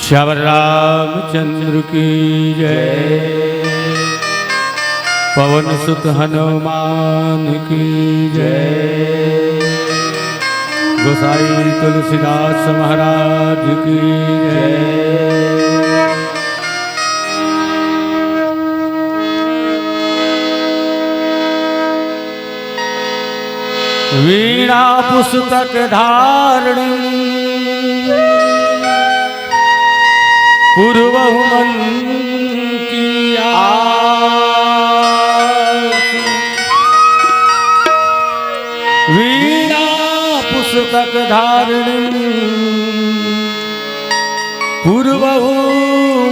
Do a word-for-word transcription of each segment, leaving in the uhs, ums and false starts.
श्यावर रामचंद्र की जय। पवन सुत हनुमान की जय। गोसाई तुलसीदास महाराज की जय। वीणा पुस्तक धारण पूर्वहु मन की आस। वीणा पुस्तक धारण पूर्वहु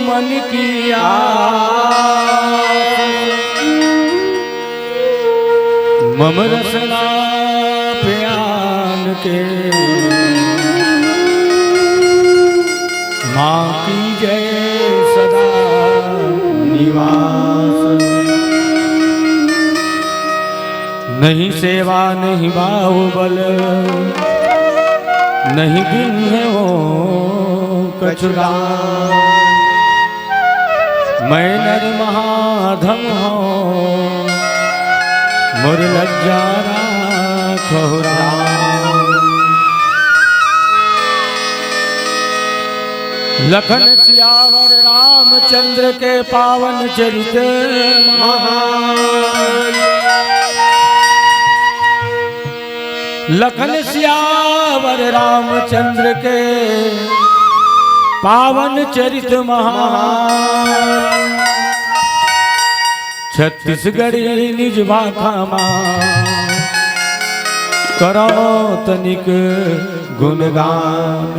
मन की आस। मम रसना प्यान के माँ की जय सदा निवास। नहीं सेवा नहीं बाहुबल, नहीं दिन है वो कछुदान। मैं नर महाधम हूँ, मोर लज्जा राखहु राम। लखन सियावर रामचंद्र के पावन चरित महान। लखन सियावर रामचंद्र के पावन चरित महान। छत्तीसगढ़ी निज भाखा मा करौं तनिक गुणगान।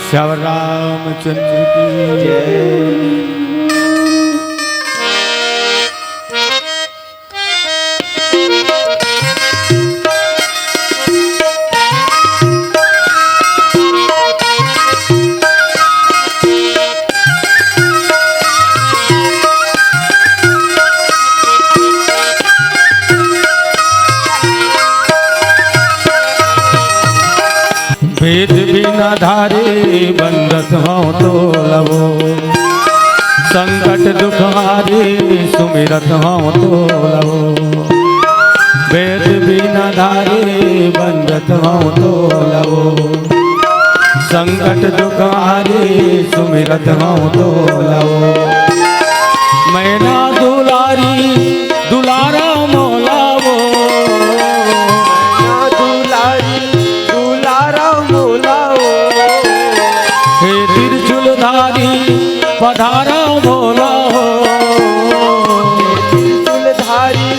श्यावर रामचंद्र की जय। वेद बिना धारे बंदत हौं तोला वो, संकट दुख हारे सुमिरत हौं तोला वो। वेद बिना धारे बंदत हौं तोला वो, संकट दुख हारे सुमिरत हौं तोला वो। मैना दुलारी दुलारा मोला वो। मैना दुलारी दुलारा मोला वो। हे त्रिशूलधारी पधारा मोला वो। हे त्रिशूलधारी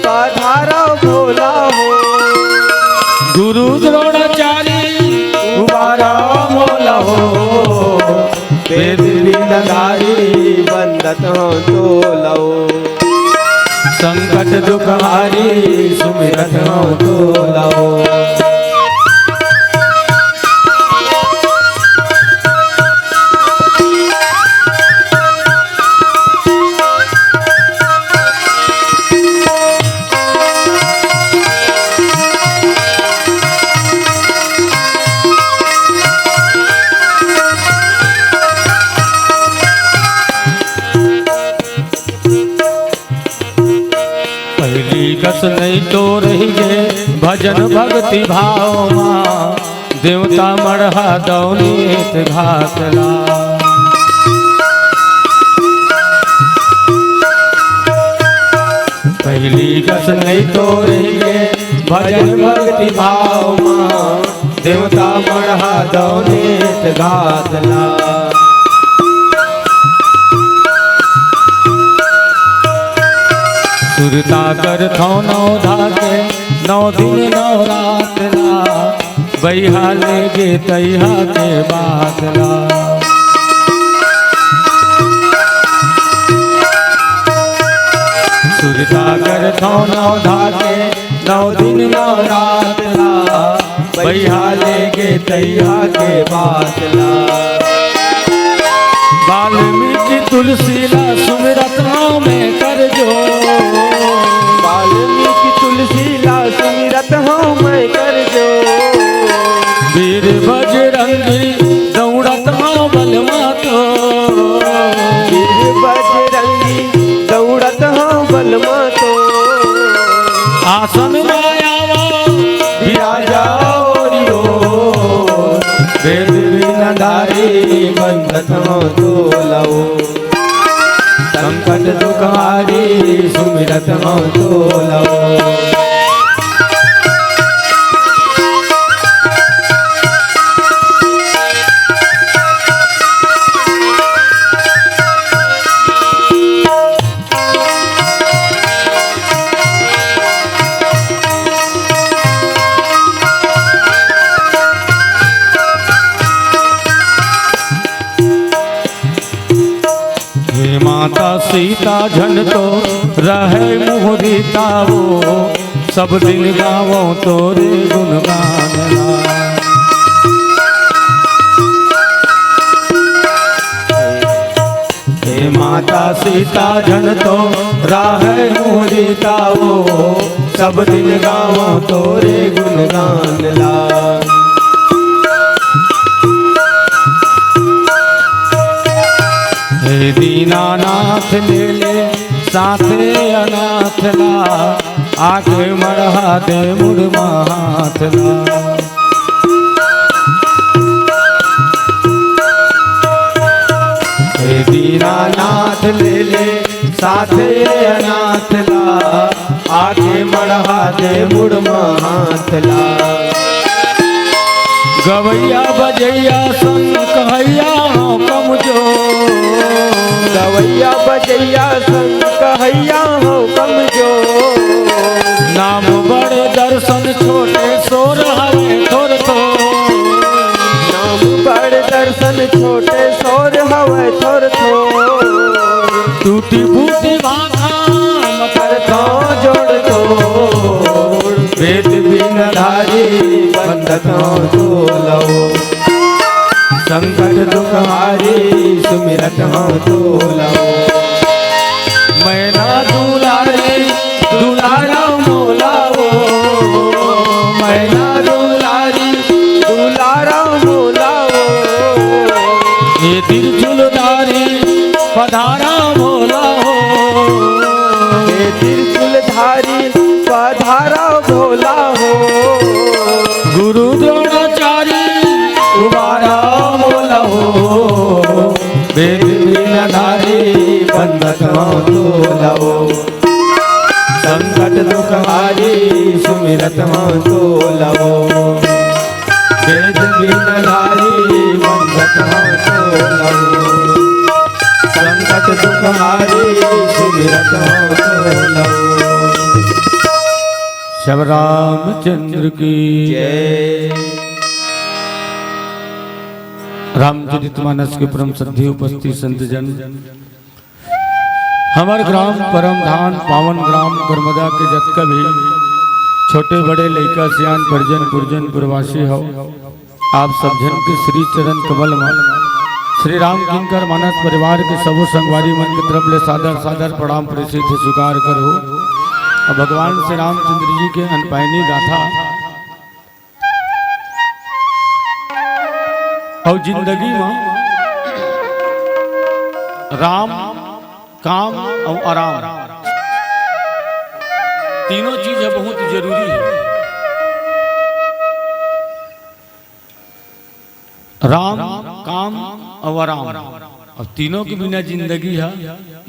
पधारा मोला वो। गुरु द्रोणाचारी उबारा मोला वो। वेद बिना धारे बंदत हौं तोला वो, संकट दुख हारे सुमिरत हौं तोला वो। पहिली कस नइ तो रहिगे भजन भक्ति भाव मा, देवता मड़हा दौलत घात ला। पहिली कस नइ तो रहिगे भजन भक्ति भाव मा, देवता मड़हा दौलत घात ला। सुरता करथौं नौ धाके नौ दिन नौ रात ला, बइहा लेगे तइहा के बात ला। सुरता करथौं नौ धाके नौ दिन नौ रात ला, बइहा लेगे तइहा के बात ला। वाल्मीकि तुलसी ला सुमिरत हौं मैं कर जोर। वाल्मीकि तुलसी ला सुमिरत हौं मैं कर जोर। आसन मायावा विराजा ओरियो, वेद बिन धारी बंदत हौं तोला ओ। संकट दुख हारी सुमिरत हौं तोला ओ। हे माता सीता झन तो रहय मुहरी तावो, सब दिन गावों तोरे गुणगान ला। हे माता सीता झन तो रहय मुहरी तावो, सब दिन गावों तोरे गुणगान ला। हे दीनानाथ ले ले साथे अनाथ ला, आके मड़हा दे मुड़ मा हाथ ला। हे दीनानाथ ले ले साथे अनाथ ला, आके मड़हा दे मुड़ मा हाथ ला। गवैया बजैया संग कहैया हौं कमजोर। गवैया बजैया संग कहैया हौं कमजोर। नाम बड़े दर्शन छोटे सोर हवे थोर थोर। नाम बड़े दर्शन छोटे सोर हवे थोर थोर। टूटी फूटी भाखा मत करथौं जोड़ तोड़। वेद बिन धारी बंदत हौं तोला ओ। संकट दुख हारी सुमिरत हौं तोला ओ। मैना दुलारी दुलारा मोला ओ। मैना दुलारी दुलारा मोला ओ। हे त्रिशूलधारी पधारा भोला हो। हे त्रिशूलधारी पधारा भोला हो। गुरु द्रोणाचारी उबारा मोला हो। वेद बिन धारी बंदत हौं तोला ओ। संकट दुख हारी सुमिरत हौं तोला ओ। वेद बिन धारी बंदत हौं तोला ओ। संकट दुख हारी सुमिरत हौं तोला ओ। सब रामचंद्र की जय। रामचरितमानस के परम सद्धी उपस्थित संतजन, हमर ग्राम परमधान पावन ग्राम करमदा के जतका भी छोटे बड़े लइका सियान परिजन पुरजन पुरवासी हव, आप सब झन के श्री चरण कमल म श्री राम किंकर मानस परिवार के सबो संगवारी मन के तरफ ले सादर सादर प्रणाम प्रेषित हे, स्वीकार करहू। अब भगवान श्री रामचंद्र जी के अनपायनी गाथा। अउ जिंदगी म राम, काम अउ आराम, तीनों चीज ह बहुत जरूरी हे। राम, काम अउ आराम, अब तीनों के बिना जिंदगी ह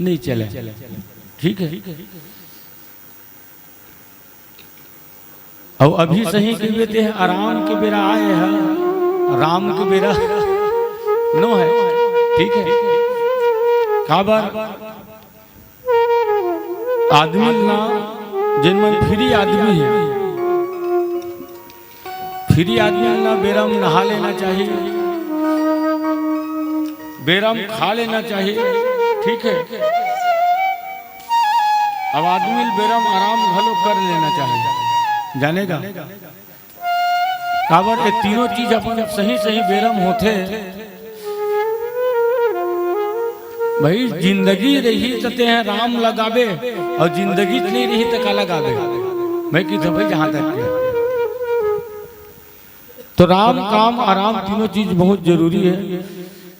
नइ चले। ठीक हे। अउ अभी सही कहिबे ते आराम के बेरा आए हे, राम के बेरा नो हे। ठीक हे, काबर आदमी ना, जेन मन फ्री आदमी हे, फ्री आदमी ना बेरा म नहा लेना चाहिए, बेरा म खा लेना चाहिए। ठीक हे, अब आदमी ल बेरा म आराम घलो कर लेना चाहिए, जाने का? काबर ये तीनों चीज अपन सही सही बेरा म होथे। भाई, जिंदगी रही त तें राम ल गाबे, अउ जिंदगी नइ रही त काला गाबे? मैं कहिथंव भाई, जहां तक के तो राम, काम, आराम तीनों चीज बहुत जरूरी हे।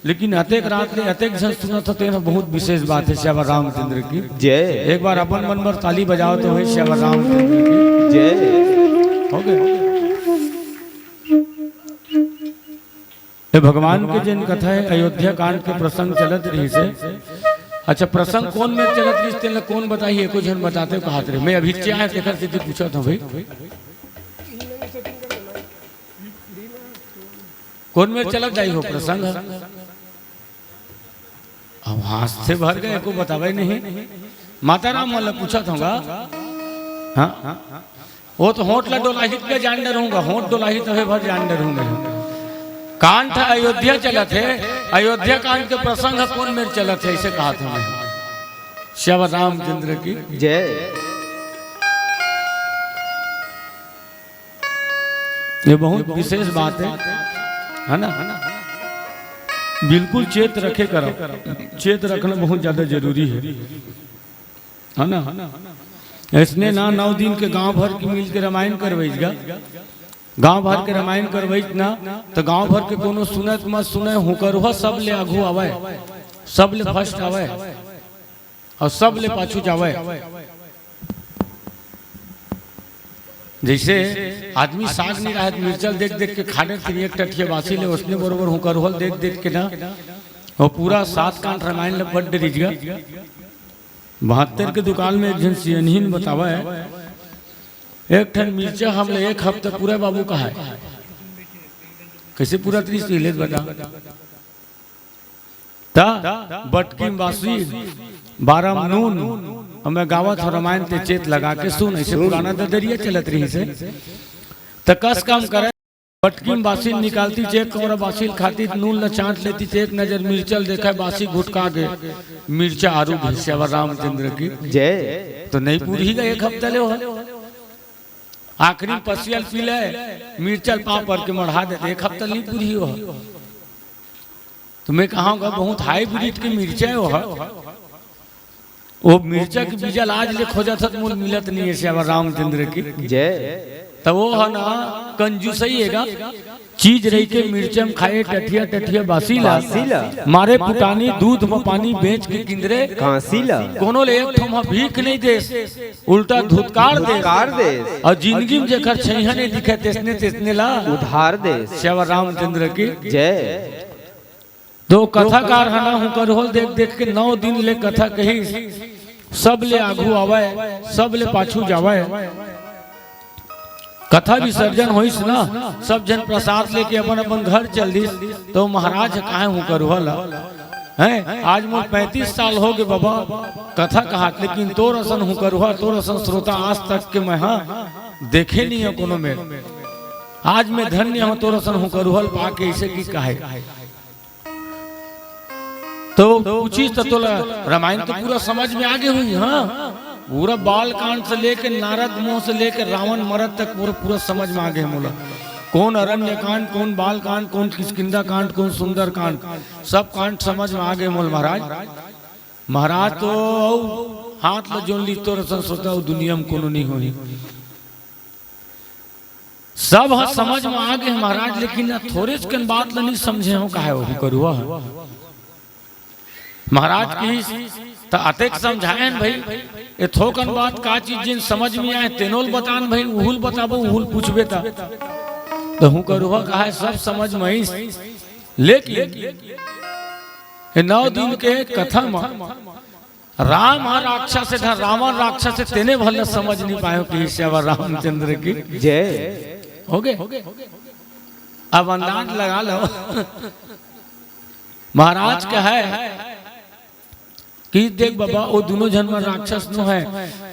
लेकिन अतेक रात ले अतेक झन सुनत हो, तेन बहुत विशेष बात हे। सियावर रामचंद्र की जय। एक बार अपन मन बर ताली बजाओ तो भाई, सियावर रामचंद्र की जय। हो गए। ये भगवान के जेन कथा हे, अयोध्या कांड के प्रसंग चलत रहिस हे। अच्छा, प्रसंग कोन मेर चलत रहिस, तेन ला कोन बताही, एको झन बताते कहत रहे। मैं अभी चाहे तेकर सेती पूछत हूँ भाई, कोन मेर चलत जाही हो प्रसंग? अब हाँस से भर गए, एको बतावे नहीं। माता राम वाला पूछत हूँगा। हाँ, वो तो होंठ ला डोलाही त जान डरहूँगा, होंठ डोलाही तभे भर जान डरहूँगा। कांड ह अयोध्या चलत हे, अयोध्या कांड के प्रसंग ह कोन मेर चलत हे, अइसे कहत हूँ मैं। सियावर रामचंद्र की जय। ये बहुत विशेष बात हे, है ना? बिल्कुल चेत रखे करो, चेत रखना बहुत ज्यादा जरूरी हे, है ना? अइसने ना नौ दिन के गांव भर के मिल के रामायण करवइस गा, गांव भर के रामायण करवइस ना, त गांव भर के कोनो सुनय त मत सुनय, हुंकरहा सब ले आघू आवय, सब ले फर्स्ट आवय। अउ सब ले पाछू जावय। जइसे आदमी साग नइ राहय त मिर्चा ल देख देख के खा डरथे, एक टठिया बासी ले, ओइसने बरोबर हुंकरहा ल देख देख के ना, अउ पूरा सात कांड रामायण ल पढ़ डरिस गा। बहत्तर के दुकान में एक झन सियनहिन बतावय, एक ठन मिर्चा हमला एक हफ्ता पूरा बाबू कहय। कइसे पूरा तरीस ले बता? त बटकी म बासी, बारा म नून, अउ मैं गावत हंव रामायण, तें चेत लगा के सुन, अइसे पुराना ददरिया चलत रहिस हे। त कस काम करय, बटकी म बासी ल निकालतिस, एक कौंरा बासी ल खातिस, नून ल चांट लेतिस, एक नजर मिर्चा ल देखय, बासी घुटका गे, मिर्चा आरू गे, सियावर रामचंद्र की जय। त नइ पुरही गा एक हफ्ता ले ओह। आखिरी म पसिया ल पी ले, मिर्चा ल पांव पर के मढ़ा देथे, एक हफ्ता नइ पुरही ओह। त मैं कहंव गा बहुत हाइब्रिड के मिर्चा हे ओह। ओ मिर्चा के बीजा ल आज ले खोजत हंव त मोला मिलत नइ हे, सियावर रामचंद्र की जय। त ओह ना कंजूसई हे गा, चीज रहिके मिर्चा म खाए टठिया टठिया बासी ला, बासी ला। मारे पुटानी दूध म पानी बेंच के किंदरे कांसी ला। कोनो ले एक ठो म भीख नइ देस, उल्टा धुतकार देस। धुतकार देस। अउ जिनगी म जेकर छइहां नइ दिखय, तइसने तइसने ला उधार देस। सियावर रामचंद्र की जय। त कथाकार ह ना हुंकरहा ल देख देख के नौ दिन ले कथा कहिस, सब ले आघू आवय, सब ले पाछू जावय। कथा विसर्जन होइस ना, सब झन प्रसाद लेके अपन अपन घर चल दिस, त महाराज ह कहय हुंकरहा ल, हैं, आज मोर पैंतीस साल हो गे बबा कथा कहात, लेकिन तोर असन हुंकरहा, तोर असन श्रोता आज तक के मैं हा देखे नइ हंव कोनो मेर। आज मैं धन्य हंव तोर असन हुंकरहा ल पाके, अइसे कि कहय। त पूछिस त तोला रामायण तो पूरा समझ में आ गे होही, हाँ? पूरा बाल कांड से लेके नारद मोह से लेके रावण मरत तक पूरा, पूरा समझ में आ गे मोला। कोन अरण्य कांड, कोन बाल कांड, कोन किष्किंधा कांड, कोन सुंदर कांड, सब कांड समझ में आ गे मोला महाराज। महाराज तो अउ हाथ ल जोड़ लिस, तोर असन श्रोता अउ दुनिया म कोनो नइ होही। सब ह समझ म आ गे महाराज, लेकिन ना थोरेच कन बात ल नइ समझे हंव, कहय हुंकरहा ह। महाराज किहिस, त अतेक समझाए हन भई, ए थोकन बात का चीज जेन समझ में आय, तेनो ल बतान भई, उहू ल बताबो, उहू ल पूछबे त। त हुंकरहा कहय सब समझ में आइस, लेकिन ए नौ दिन के कथा म राम ह राक्षस हे, धन रावण राक्षस हे, तेने भर ल समझ नइ पाएंव, किहिस सियावर रामचंद्र की जय। हो गे? अब अंदाज लगा लो। महाराज कहय कि देख बबा, ओ दुनों झन मन राक्षस नो हे,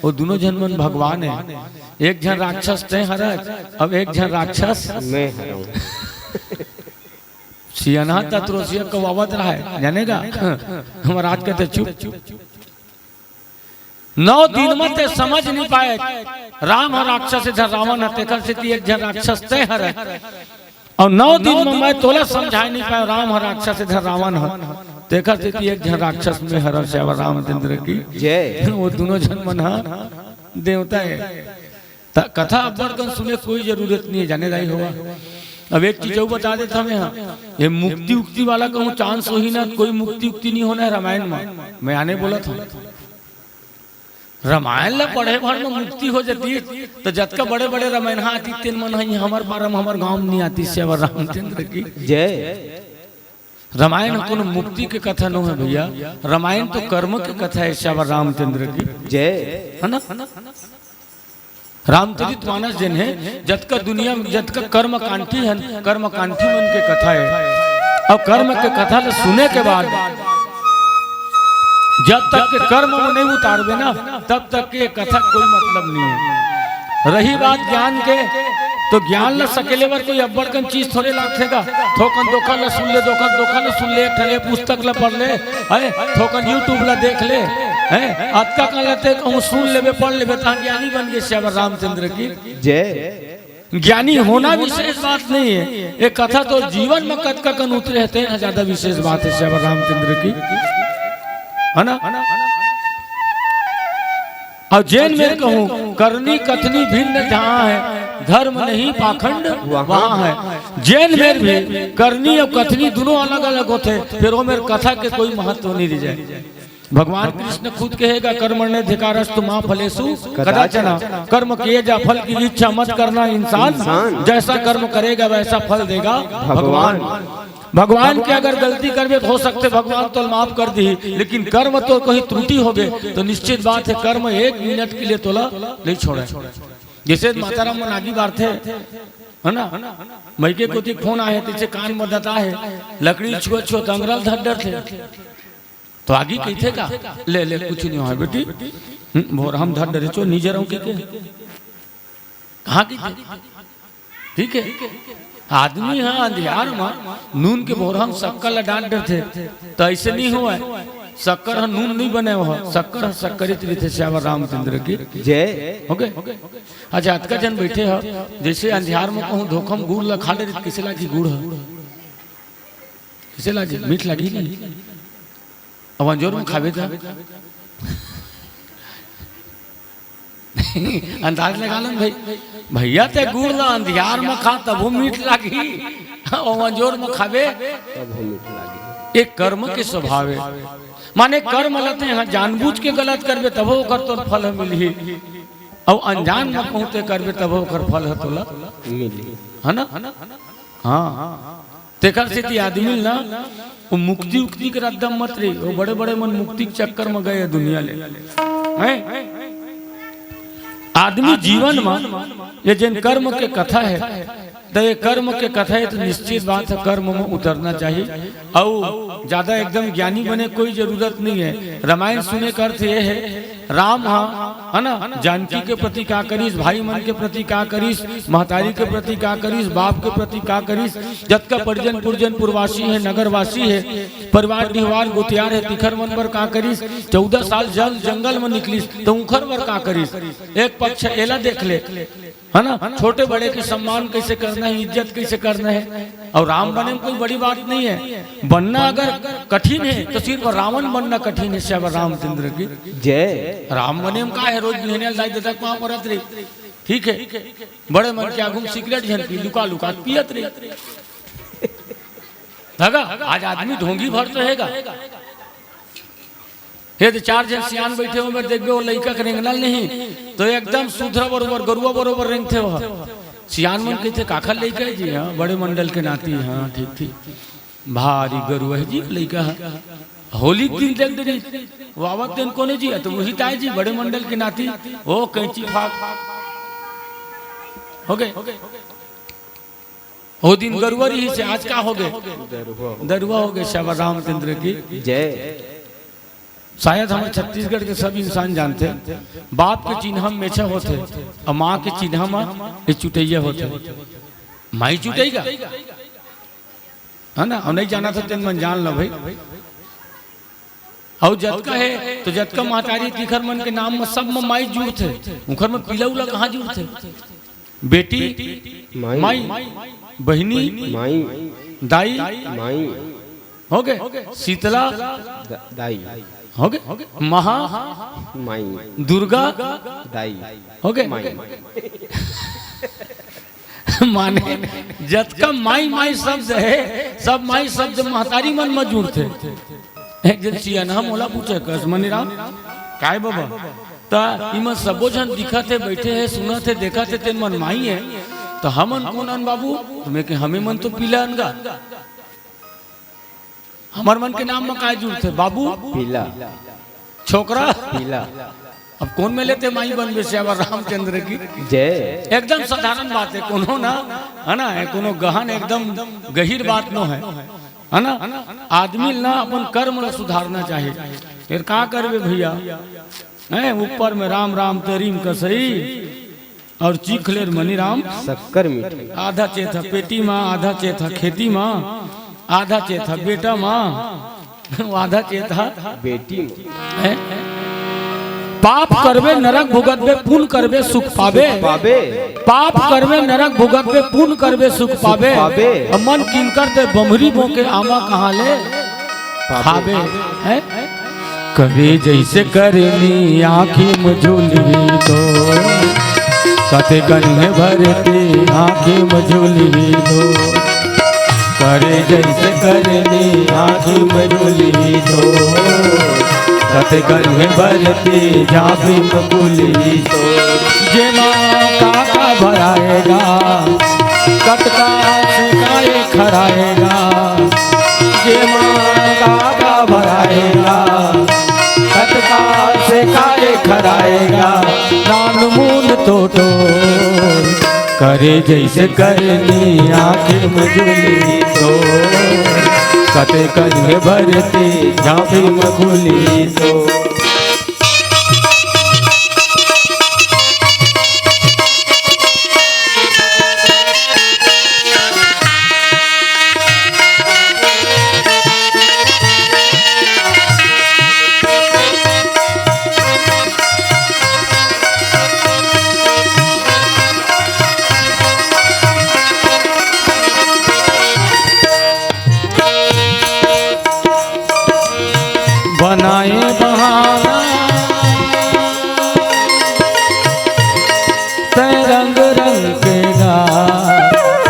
ओ दुनों झन मन भगवान हे। एक झन राक्षस तें हरस, अब एक झन राक्षस मैं हरंव। सियनहा तत्रोसिया कवावत रहय, जाने गा? महाराज कहते, "चुप।" नौ दिन म तें समझ नइ पाए, राम ह राक्षस हे, धन रावण ह, तेकर सेती एक झन राक्षस तें हरस। अउ नौ दिन म मैं तोला समझाए नइ पाएंव, राम ह राक्षस हे, धन रावण ह, तेकर सेती एक झन राक्षस मैं हरंव। सियावर रामचंद्र की जय। ओ दुनों झन मन ह देवता हे। त कथा अब्बड़ कन सुने कोई जरूरत नइ हे, जाने दाई होवा। अब एक चीज अउ बता देत हँव मैं, हाँ, ये मुक्ति उक्ति वाला कहूँ चांस होही ना, कोई मुक्ति उक्ति नहीं होना है रामायण में। मैं आने बोलत हँव, रामायण ला पढ़े भर में मुक्ति हो जाती, तो जतका बड़े बड़े रामायण हाँ आती, तेन मन ही हमर पारा म, हमर गांव में नहीं आती। सियावर रामचंद्र की। जय। रामायण कोनो मुक्ति के कथा नो है भैया, रामायण तो कर्म के कथा है। सियावर रामचंद्र की। जय। है ना? रामचरित मानस जेन हे, जतका दुनिया में जतका कर्मकांडी हन, कर्मकांडी मन के कथा हे। अउ कर्म के कथा ल सुने के बाद जब तक के कर्म में नहीं उतारबे ना, तब तक के कथा कोई मतलब नहीं है। रही बात ज्ञान के, तो ज्ञान ल सकेले बर कोई अब्बड़ कन चीज थोड़े लागथे गा। थोकन दोखा ल सुन ले, दोखा दोखा ल सुन ले, एक ठन ए पुस्तक ल पढ़ ले, है, थोकन YouTube ला देख ले, है, अतका कन लगथे कहूँ सुन लेबे, पढ़ लेबे, तहाँ ज्ञानी बन गे। सियावर रामचंद्र की। जय। ज्ञानी होना विशेष बात नहीं है, ये कथा तो जीवन में कतका कन उतरे हे, तेन ह ज्यादा विशेष बात है। सियावर रामचंद्र की। है ना? अउ जेन मेर कहूँ करनी कथनी भिन्न जहाँ है, धर्म नहीं पाखंड वहाँ है। जेन मेर भी करनी अउ कथनी दुनों अलग-अलग होथे, फेर ओ मेर कथा के कोई महत्व नहीं रह जाए। भगवान कृष्ण खुद कहे गा, "कर्मण्येवाधिकारस्ते मा फलेषु कदाचन।" कर्म किए जा, फल की इच्छा मत करना इंसान, इंसान। जैसा कर्म करेगा वैसा फल देगा भगवान। भगवान। भगवान के अगर गलती करबे तो हो सकथे भगवान तोला माफ कर दिही, लेकिन कर्म तोर कहीं त्रुटि होगे तो निश्चित बात है कर्म एक मिनट के लिए तोला नहीं छोड़े। जैसे माता राम मन आगी बारथे, है ना, मइके कोती फोन आए हे, तइसे कान म दता हे, लकड़ी छुआ छुआ त अंगरा ल धर डरथे। तो आगी कहिथे का, "ले ले, कुछ नहीं होय बेटी, हम्म, भोरहा म धर डरेचो, नी जरंव कहिके।" कहाँ कहिथे? ठीक है, आदमी ह अंधियार म नून के भोरहा म शक्कर ल डाल डरथे, त अइसे नहीं होवय। शक्कर ह नून नहीं बने, ओह शक्कर ह शक्करित रहिथे। सियावर रामचंद्र की। जय। OK। अच्छा, अतका झन बइठे ह, जइसे अंधियार म कहूँ धोखा म गुड़ ल खा डरे त कइसे लागही गुड़ ह? कइसे लागही? मीठ लागही नहीं? अब अंजोर म खाबे त अंदाज लगा लो न भई, भइया ते गुड़ ल अंधियार म खा तभो मीठ लागही, अउ अंजोर म खाबे तभो मीठ लागही। एक कर्म के स्वभाव हे, माने कर्म ल तेंह जानबूझ के गलत करबे तभो ओकर तोर फल ह मिलही, अउ अनजान म कहूँ ते करबे तभो ओकर फल ह तोला मिलही। है ना? हाँ। तेकर सेती आदमी ल ना, वो मुक्ति उक्ति के रद्दा मत रही, वो बड़े बड़े मन मुक्ति के चक्कर म गए दुनिया ले। हैं? आदमी जीवन म ये जेन कर्म के कथा हे, त ये कर्म के कथा हे, त निश्चित बात हे, कर्म म उतरना चाहिए। अउ ज्यादा एकदम ज्ञानी बने कोई जरूरत नहीं है। रामायण सुने का अर्थ ये है, राम ह, है ना, जानकी के प्रति का करिस, भाई मन के प्रति का करिस, महतारी के प्रति का करिस, बाप के प्रति का करिस, जतका परिजन पुरजन पुरवासी हे, नगरवासी हे, परिवार डिहवार गोतियार हे, तिखर मन बर का करिस, चौदह साल जल जंगल म निकलिस, त उखर बर का करिस। एक पक्ष एला देख ले, है ना, छोटे बड़े के सम्मान कइसे करना हे, इज्जत कइसे करना हे। अउ राम बने म कोई बड़ी बात नहीं है, बनना अगर कठिन हे त सिर्फ रावण बनना कठिन हे। सियावर रामचंद्र की। जय। राम बने म का हे, रोज बिहनिया ल दाई ददा के पाँव परत रही, ठीक हे, बड़े मन के आगू म सिगरेट झन पी, लुका लुका पियत रही। धगा, आज आदमी ढोंगी भर तो हे गा। हे त चार झन सियान बइठे हो, मैं देखबे वो लइका के रेंगना ल नहीं, त एकदम सुधरा बरोबर, गरुआ बरोबर रेंगथे वो। सियान मन कहिथे, "काखर लइका हे जी?" "हाँ, बड़े मंडल के नाती।" "हाँ, ठीक, ठीक।" "भारी गरुआ हे जी लइका ह।" होली के दिन देख डरिस, "वो आवत तेन कोन हे जी?" "त वही ताय जी, बड़े मंडल के नाती।" ओ कैंची फाक। होगे। ओ दिन गरुआ रहिस हे, आज का होगे? दरुआ होगे। सियावर रामचंद्र की। जय। शायद हमर छत्तीसगढ़ के सब इंसान जानथे, बाप के चिन्हा म मेछा होथे, अउ माँ के चिन्हा म ये चुटइया होथे। माई चुटइया, है ना? अउ नहीं जानत हो तेन मन जान लो भई। अउ जतका हे, त जतका महतारी तिखर मन के नाम म सब म माई जुड़थे, उखर म पीला उला कहाँ जुड़थे? बेटी, माई। माई, बहिनी, माई। दाई, माई। होगे, शीतला, द-, दाई। होगे, महा, माई। दुर्गा, दाई। होगे, माई। माने जतका माई माई शब्द हे, सब माई शब्द महतारी मन म जुड़थे। एक झन सियान ह मोला पूछे, कस मनीराम, काय बबा? त इमन सबो झन दिखत हे, बइठे हे, सुनत हे, देखत हे, तेन मन माई हे, त हमन कोन अन बाबू? त मैं कहेंव हमे मन तो पीला अन गा। हमर मन के नाम म काय जुड़थे बाबू? पीला। छोकरा? पीला। अब कोन में लेते माई बनबे, सियावर रामचंद्र की। जय। एकदम साधारण बात हे, कोनो ना, हे ना, हे कोनो गहन, एकदम गहिर बात नो हे, हे ना। आदमी ल ना अपन कर्म ल सुधारना चाही। फेर का करबे भइया, हैं, ऊपर में राम राम तरीम कसई, अउ चीख लेर मनीराम। शक्कर मीठ। आधा चेथा पेटी म, आधा चेथा खेती म, आधा चेथा बेटा म, आधा चेथा बेटी म। हैं? पाप करबे नरक भुगतबे, पुन करबे सुख पाबे। पाबे। पाप करबे नरक भुगतबे, पुन करबे सुख पाबे। पाबे। अउ मन किंकर ते बमरी बोके आमा कहाँ ले पाबे। खाबे। हैं? करे जइसे करनी आँखी म झूलही तो, कते कन्हे भरती आँखी म झूलही तो। करे जइसे करनी आँखी म झूलही तो, कते कन्हे भरती जाबी म कुलही तो। जेमा काका भराएगा, कतका से काय खराएगा, जेमा काका भराएगा, कतका से काय खराएगा, नान मुन तो टोर। करे जइसे करनी आँखी म झूलही तो, कते कन्हे भरती जाबी म कुलही तो। बनाए बहाना तैं रंग रंग के गा,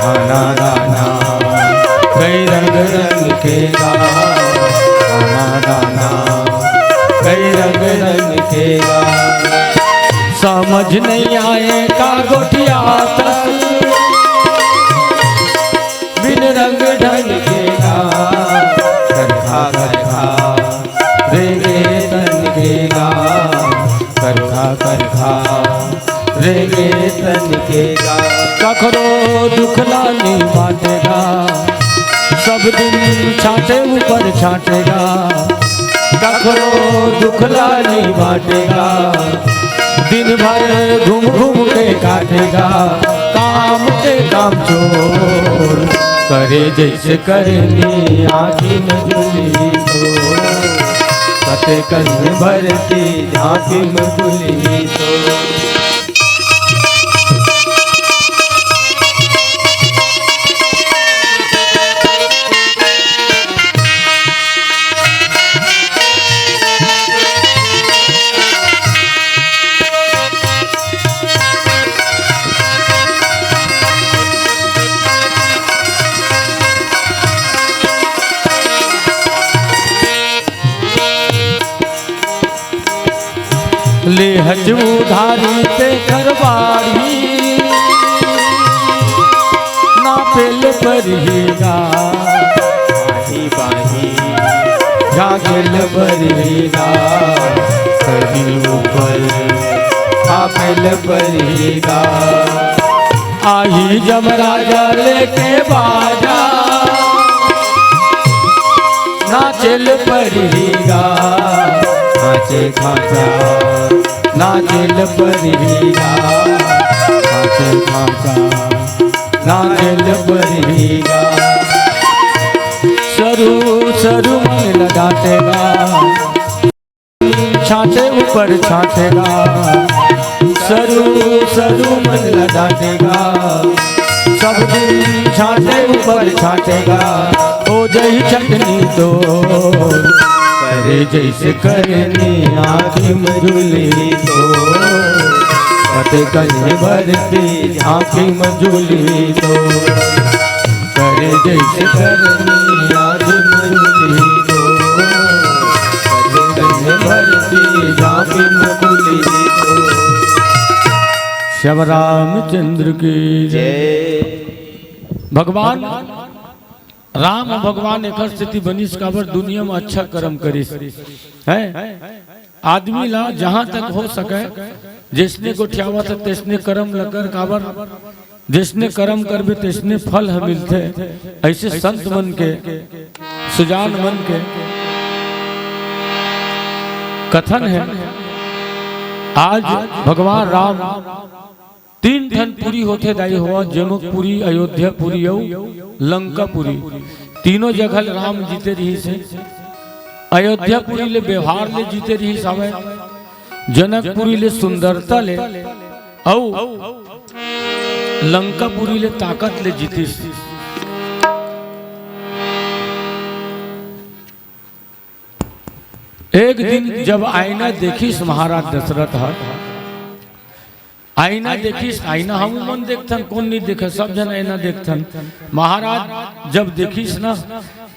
आना दाना कई रंग रंग के गा, आना दाना कई रंग रंग के गा। समझ नहीं आए का गोठिया तक बिन रंग ढंग के गा, करखा करखा रेंगे तन के गा, करखा करखा रेंगे तन के गा। कखरो दुख ला नी बांटेगा, सब दिन छांटे ऊपर छांटेगा। कखरो दुख ला नी बांटेगा, दिन भर घूम घूम के काटेगा। काम के काम चोर करे जइसे करनी आँखी म झूलही तो, कते कन्हे भरती झांपी म कुलही तो। लेहच उधारी तेखर बाढ़ही, नापेल परही गा। बाही बाही झांकेल परही गा, कहीं ऊपर छापेल परही गा। आही जमराजा लेके बाजा, नाचेल परही गा, खांचे खांचा नाचेल परही गा, खांचे खांचा नाचेल परही गा। सरू सरू मन ल डांटेगा, छांटे ऊपर छांटेगा, सरू सरू मन ल डांटेगा। सब दिन छांटे ऊपर छांटेगा, हो जही चटनी तो। करे जइसे करनी आँखी म झूलही तो, कते कहीं भरती झांकी मजूली तो, करे जैसे करनी आज मजूली तो, कते कहीं भरती झांकी मजूली तो। श्याम रामचंद्र की जय। भगवान राम भगवान एकर सेती बनिस, काबर दुनिया में अच्छा कर्म करिस। हैं? आदमी ला जहां तक हो सके, जैसने गोठियावत हे, तैसने कर्म ल कर, काबर जैसने कर्म करबे, तैसने फल ह मिलथे। ऐसे संत मन के, सुजान मन के कथन हे। आज भगवान राम तीन ठन पुरी होथे दाई हो, जनकपुरी, अयोध्यापुरी अउ लंकापुरी। तीनों जगह ले राम जीते रिहिस हे। अयोध्यापुरी ले व्यवहार ले जीते रिहिस हवय, जनकपुरी ले सुंदरता ले, अउ लंकापुरी ले ताकत ले जीतिस। एक दिन जब आईना देखिस महाराज दशरथ ह, आईना देखिस, आईना हमू मन देखथन, कोन नहीं देखे, सब झन आईना देखथन। महाराज जब देखिस ना,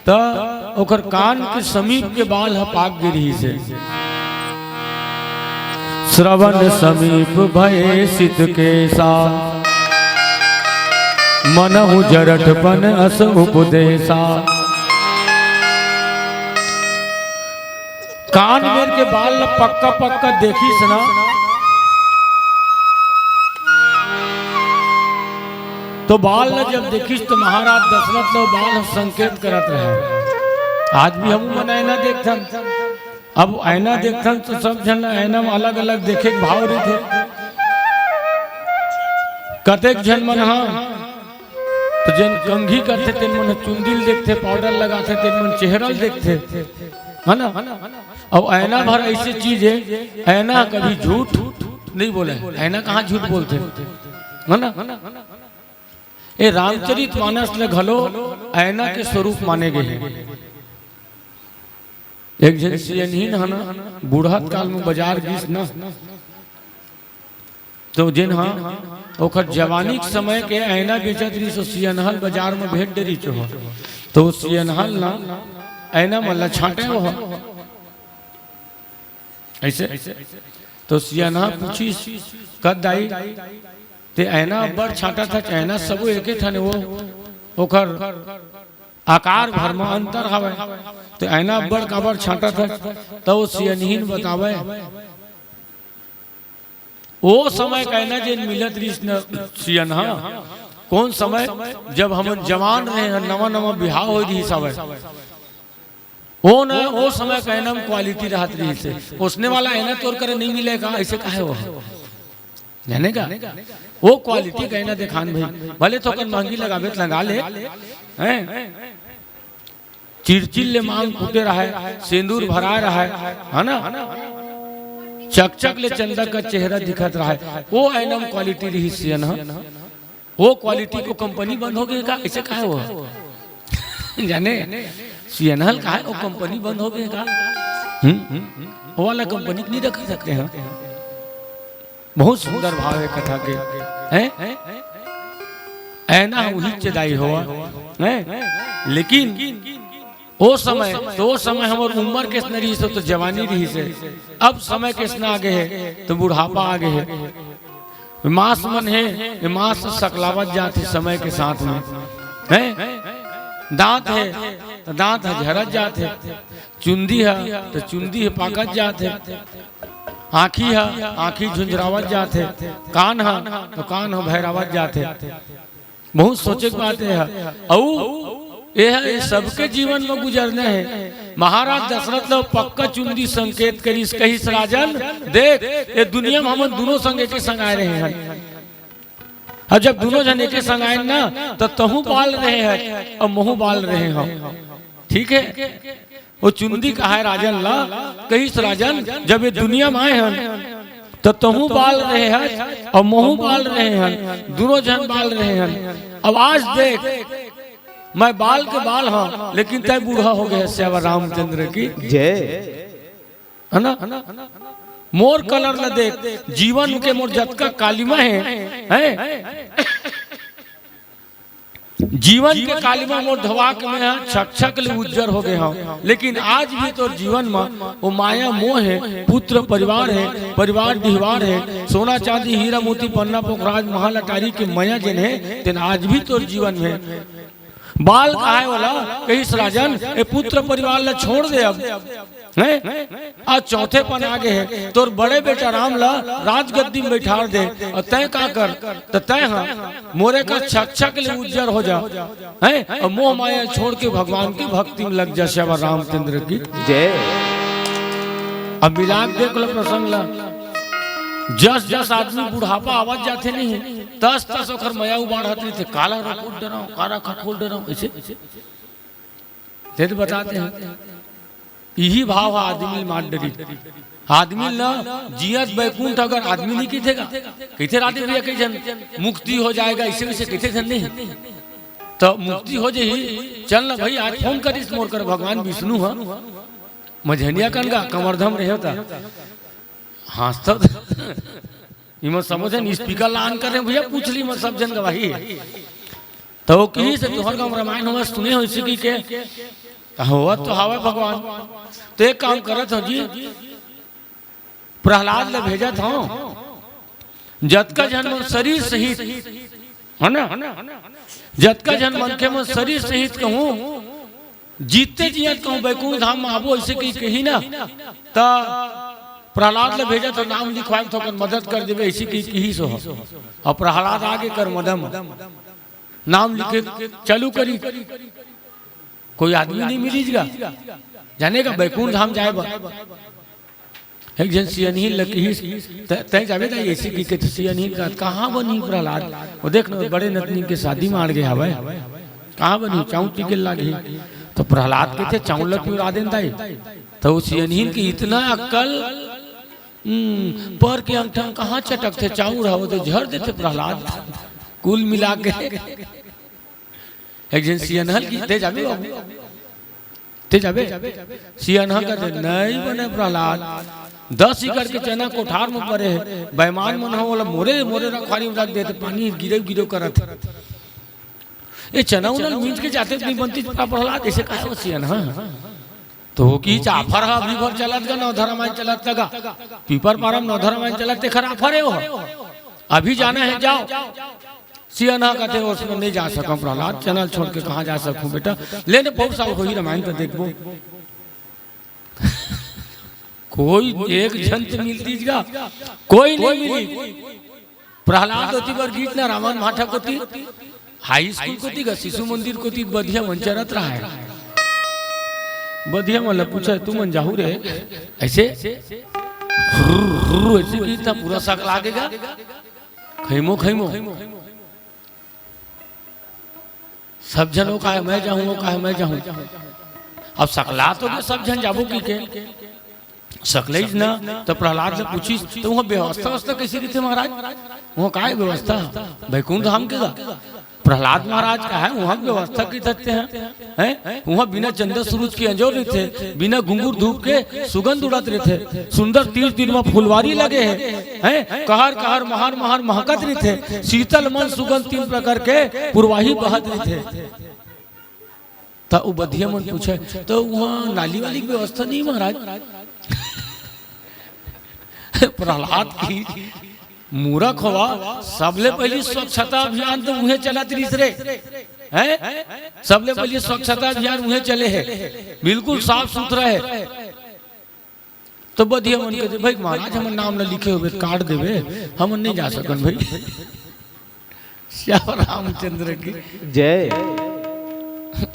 त ओकर कान के समीप के बाल ह पाक गे रिहिस हे। श्रवण समीप भये सित केसा, मनहु जरठपन अस उपदेसा। कान मेर के बाल ल पक्का पक्का देखिस ना, तो बाल ल जब देखिस तो महाराज दशरथ ल बाल ह संकेत करत रहे। आज भी हमू मन आईना देखथन, अब आईना देखथन तो सब झन आईना में अलग-अलग देखे के भाव रहिथे। कतेक झन मन ह तो जेन कंघी करथे तेन मन ह चुंदी ल देखथे, पाउडर लगाथे तेन मन चेहरा ल देखथे, है ना? अउ आईना भर ऐसे चीज हे, आईना कभी झूठ नहीं बोले, आईना कहाँ झूठ बोलथे, है ना? ए रामचरित मानस ल घलो आईना के स्वरूप माने गे हे। एक झन सियनहिन ह ना, बुढ़त काल में बाजार गिस ना, तो जेन ह ओकर जवानी के समय के आईना बेचत रिहिस, ओ सियनहा ल बाजार में भेंट डे रिहिस ओह, तो ओ सियनहा ल ना आईना मन ल छांटे ओह। ऐसे तो सियनहा पूछिस, "कद दाई, ते आईना अब्बड़ छांटत हच, आईना सबो एके ठन ओ, ओकर आकार भर म अंतर हवय, ते आईना अब्बड़ काबर छांटत हच?" त ओ सियनहिन बतावय, ओ समय के आईना जेन मिलत रिहिस न सियनहा, कोन समय, जब हमन जवान रहे हन, नवा-नवा बिहाव होय रिहिस हवय, ओ न, ओ समय के आईना म quality रहत रिहिस हे। ओसने वाला आईना तोर करा नइ मिले का? अइसे काहे हो? जाने का? ओ quality के आईना देखान भाई, भले थोकन महंगी लगाबे त लगा ले, हैं? चिरचिर ले मांग फूटे रहय, सेंदूर भराय रहय, है ना? चकचक ले चंदा के चेहरा दिखत रहय, ओ आईना म quality रिहिस सियनहा। वो quality के company बंद हो गे का? अइसे काहे हो? जाने, सियनहा ल काहे वो company बंद हो गे का? हम्म? वो वाला company के नहीं रख सकते हैं। बहुत सुंदर भाव हे कथा के, हैं? आईना उही चेदाई होवा, हैं? लेकिन ओ समय, तो ओ समय हमर उमर कइसना रिहिस हे, तो जवानी रिहिस हे। अब समय कइसना आगे हे, तो बुढ़ापा आगे हे। मांस मन हे, ये मांस सकलावत जात हे समय के साथ में, हैं? दांत हे, तो दांत ह झरत जात हे, चुंदी ह, तो चुंदी ह पाकत जात हे, आँखी ह, आँखी झुंझरावत जात हे, कान ह, तो कान ह भैरावत जात हे। बहुत सोचे के बात हे। अउ ये ह, ये सबके जीवन में गुजरना हे। महाराज दशरथ ल पक्का चुंदी संकेत करिस, कहिस, "राजन, देख, ये दुनिया में हमन दुनों संग एके संग आए रहे हन। अब जब दुनों झन एके संग आए ना, त तहूँ बाल रहे हच अउ महूँ बाल रहे हंव। ठीक हे?" वो चुंदी कहय राजन ला, कहिस, "राजन, जब ये दुनिया में आए हन, त तहूँ बाल रहे हच अउ महूँ बाल रहे हन, दुनों झन बाल रहे हन। अब आज देख, मैं बाल के बाल हंव, लेकिन तैं बूढ़ा हो गे हस।" श्याम रामचंद्र की जय। है ना? मोर कलर ल देख, जीवन के मोर जतका कालिमा हे, हैं? जीवन के कालिमा मोर धोवा के मैं ह छक छक ले उज्जर हो गए हव, लेकिन आज भी तोर जीवन म वो माया मोह हे, पुत्र परिवार हे, परिवार डिहवार हे, सोना चांदी हीरा मोती पन्ना पोखराज महालटारी के मया जेन हे, तेन आज भी तोर जीवन में हे। बाल कहाय वाला कहिस राजन, ए पुत्र परिवार ला छोड़ दे अब, हैं? आज चौथे पन आ गे हे, तोर बड़े बेटा राम ला राजगद्दी में बैठार दे, अउ तैं का कर, त तैं ह मोरे का छक छक ले उज्जर हो जा, हैं? अउ मोह माया छोड़ के भगवान की भक्ति में लग जा। श्यावर रामचंद्र की जय। अब मिला के देख लो प्रसंग ला, जस जस आदमी बुढ़ापा आवत जाथे नहीं, तस तस ओखर मया उबाढ़त रहिथे, काला रखोल डराओ, काला खखोल डराओ, ऐसे। ते तो बताते हैं, यही भाव ह आदमी ल मार डरी। आदमी ल जियत बैकुंठ अगर आदमी नहीं कहिथे गा, कहिथे राधे भैया कई झन मुक्ति हो जाएगा, इसे वैसे कहिथे झन नहीं। तो मुक्ति हो जाही, चल ना भाई, आज फोन करिस मोर कर भगवान विष्णु ह, मझनिया कन गा, कमरधम रहे होता। हाँसत इमन सबो झन स्पीकर ला on करे भैया, पूछ ली, इमन सब झन गवाही हे। त वो कहिस तुँहर गाँव रामायण होवत सुने हो इसे कहिके, त होवत तो हावय भगवान। त एक काम करत हँव जी, प्रहलाद ला भेजत हँव, जतका झन मन शरीर सहित, है ना, जतका झन मनखे मन शरीर सहित कहूँ, जीते जियत कहूँ बैकुंठ धाम में आबो, ऐसे कही, कही ना, त प्रहलाद ला भेजत हँव, नाम लिखवाए में थोकन मदद कर देबे, ऐसे कही, कहिस हो। अउ प्रहलाद आगे कर मदम, नाम लिखे चालू करी, कोई आदमी नहीं मिलिस गा, जाने का बैकुंठ धाम जाए बर। एक झन सियनहिन ल किहिस, "तै, तै जाबे दाई?" ऐसे कहिके त सियनहिन कहत, "कहाँ बनही प्रहलाद? वो देख न, बड़े नतनी के शादी म आड़ गे हवय, कहाँ बनही? चाउर पी के लागही।" त प्रहलाद कहिथे, "चाउर ल क्यों ला देन दाई?" त वो सियनहिन के इतना अक्कल, हम्म, पर के अंगठा म कहाँ चटकथे चाउर ह, वो तो झर देथे प्रहलाद, कुल मिला के। एक झन सियनहा ल किहिस, "तै जाबे बाबू, तै जाबे?" सियनहा कहिथे, "नहीं बने प्रहलाद, दस एकड़ के चना कोठार में परे हे, बेईमान मन ह ओला मोरे, मोरे रखवारी में रख देथे, पानी गिरे गिरे करत हे। ए चना उना ल मिंज के जाते नहीं बनतिस प्रहलाद, ऐसे कहे वो सियनहा?" त वो किहिस, "आफर ह अभी भर चलत गा, नवधा रामायण चलत गा, पीपर पारा म नवधा रामायण चलत, तेखर आफर हे वो, अभी जाना हे, जाओ।" सियनहा कहिथे, "ओसने नहीं जा सकँव प्रहलाद, चना ल छोड़ के कहाँ जा सकँव बेटा? ले न, बहुत साल होही रामायण त देखबो।" कोई एक झन त मिलतिस गा, कोई नहीं मिलिस। प्रहलाद ओती बर गिस ना रावण भाठा कोती, हाई स्कूल कोती गा, शिशु मंदिर कोती बधिया मन चरत रहय। बधिया मन ल पूछय, "तुमन जाहू रे?" ऐसे हुर्र, हुर्र, ऐसे किहिस ना पूरा सकला गे गा। खइमो, खइमो। सब झन वो कहे, "मैं जाहूँ," वो कहे, "मैं जाहूँ।" अब सकला तो गे, सब झन जाबो कहिके। सकलइस ना, त प्रहलाद ल पूछिस, "त उहाँ व्यवस्था, व्यवस्था कइसे रहिथे महाराज? उहाँ काय व्यवस्था? बैकुंठ धाम के गा?" प्रहलाद महाराज कहय, "उहाँ के व्यवस्था कहिथे हैं, हैं? उहाँ बिना चंदा सूरज के अंजोर रहिथे, बिना घुंघरू धूप के सुगंध उड़त रहिथे, सुंदर तीर तीर म फुलवारी लगे हे, हैं? कहर कहर महर महर महकत रहिथे, शीतल मंद सुगंध तीन प्रकार के पुरवाही बहत रहिथे।" त ओ बधिया मन पूछय, "त उहाँ नाली वाली के व्यवस्था नहीं महाराज?" प्रहलाद कहिस, "मूरख होवा, सबले पहिली स्वच्छता अभियान तो उहें चलत रहिस रे, हैं? सबले पहिली स्वच्छता अभियान उहें चले हे, बिल्कुल साफ सुथरा हे।" त बधिया मन कहिथे, "भाई महाराज, हमर नाम ल लिखे होबे, काट देबे, हमन नहीं जा सकन भाई।" श्याम रामचंद्र की जय।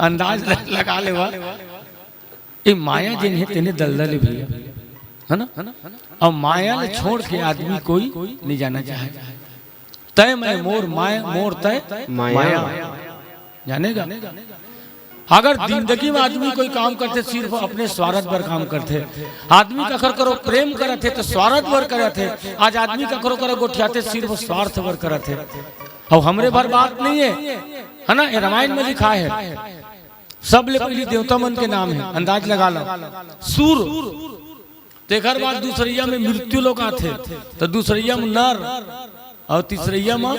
अंदाज ल-, लगा लेवा। ए माया जेन हे तेने दलदल हे भैया, है ना? अब माया ल छोड़ के आदमी कोई नहीं जाना चाहे। तै मैं मोर माय, मोर तै माया। माया। जाने गा? अगर जिंदगी में आदमी कोई काम करथे, सिर्फ अपने स्वार्थ बर काम करथे। आदमी कखर करो प्रेम करत हे, त स्वार्थ बर करत हे। आज आदमी कखरो करो गोठियाथे, सिर्फ स्वार्थ बर करत हे। अउ हमरे भर बात नहीं हे, है ना? ये रामायण में लिखा हे, सबले पहिली देवता मन के नाम हे, अंदाज लगा लो। सूर, तेकर बाद दूसरइया में मृत्यु लोक आथे, त दूसरइया में नर अउ तीसरइया में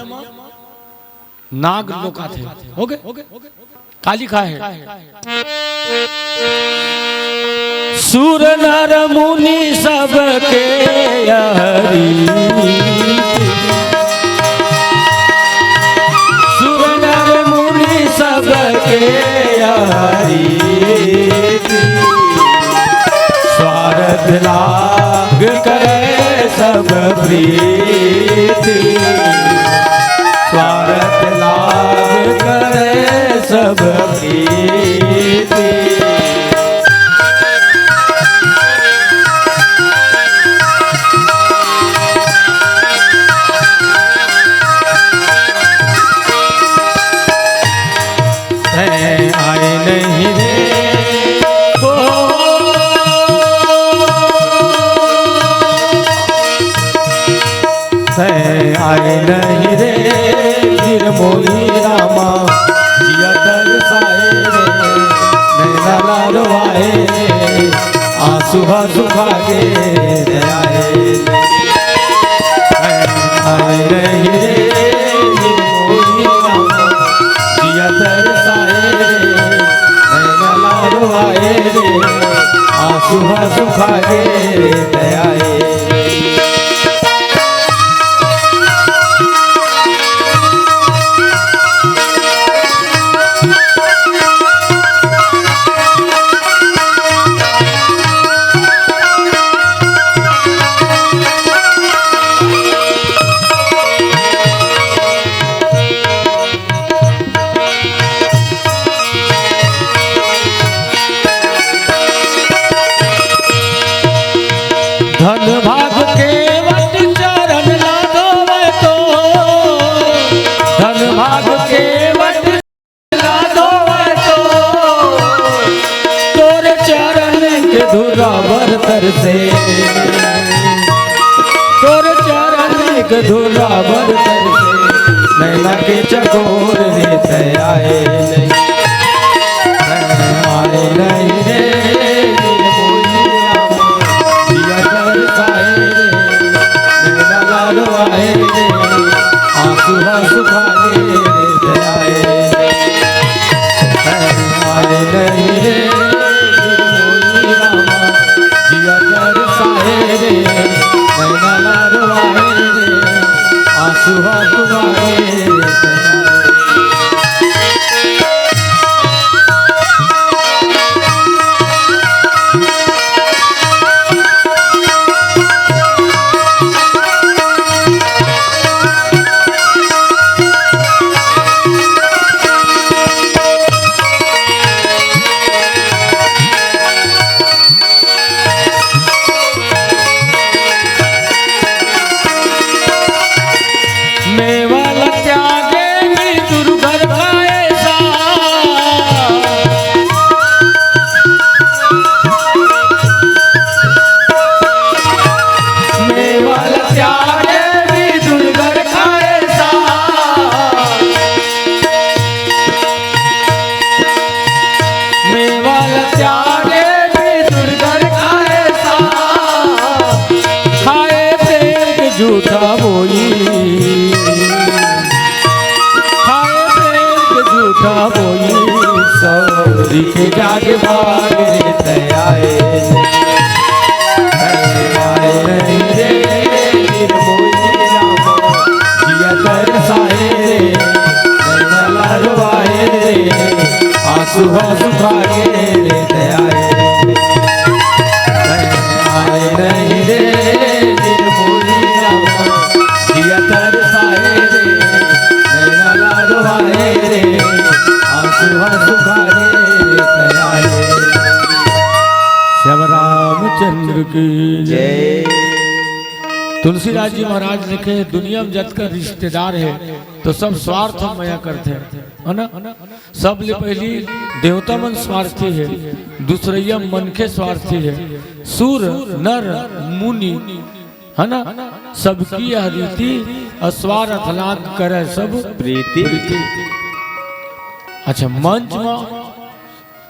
नाग लोक आथे। हो गे? का लिखा हे? सुर नर मुनि सबके यह रीति। सुर नर मुनि सबके यह रीति। स्वारथ लाग करे सब प्रीति। स्वारथ लाग करे सब प्रीति। तैं आए नहीं रे, ओ, तैं आए नहीं रे, वीर मोही रामा, जिया तरसाए रे, नैना लाडवाए रे, आंसू हा सुखा के दयाए। आए नहीं रे, जिया तरसाए रे, नैना लाडवाए रे, आंसू हा सुखा के दयाए। धन भाग केवट चरण ला धोवे तो, धन भाग केवट ला धोवे तो, तोर चरण के धुरा बरतर से, तोर चरण के धुरा बरतर से, नैना के चकोर रे तैं आए नहीं। आए नहीं रे, जिया तरसाए रे, नैना लाडवाए रे, आंसू हा सुखा के दयाए। आए नहीं रे, जिया तरसाए रे, नैना लाडवाए रे, आंसू हा सुखा के दयाए। मेवा ला त्यागे भी दुर्गर खाए सा। मेवा ला त्यागे भी दुर्गर खाए सा। मेवा ला त्यागे भी दुर्गर खाए सा। खाए प्रेम के झूठा बोई, खाए प्रेम के झूठा बोई, सौरी के जाग भाग रे तैं आए। आए नहीं रे, वीर मोही रामा, जिया तरसाए रे, नैना लाडवाए रे, आंसू हा सुखा के रे तैं आए। आए नहीं रे, वीर मोही रामा, जिया तरसाए रे, नैना लाडवाए रे, आंसू हा सुखा के रे तैं आए। श्याम रामचंद्र की जय। जय। तुलसीदास जी महाराज लिखे, दुनिया में जतका रिश्तेदार हे, तो सब स्वार्थ मया करथे, है ना? सबले पहिली देवता मन स्वार्थी हे, दूसरइया मनखे स्वार्थी हे, सुर, नर, मुनि, है ना? सबकी यह रीति, अउ स्वार्थ लाग करे सब प्रीति। अच्छा, मंच में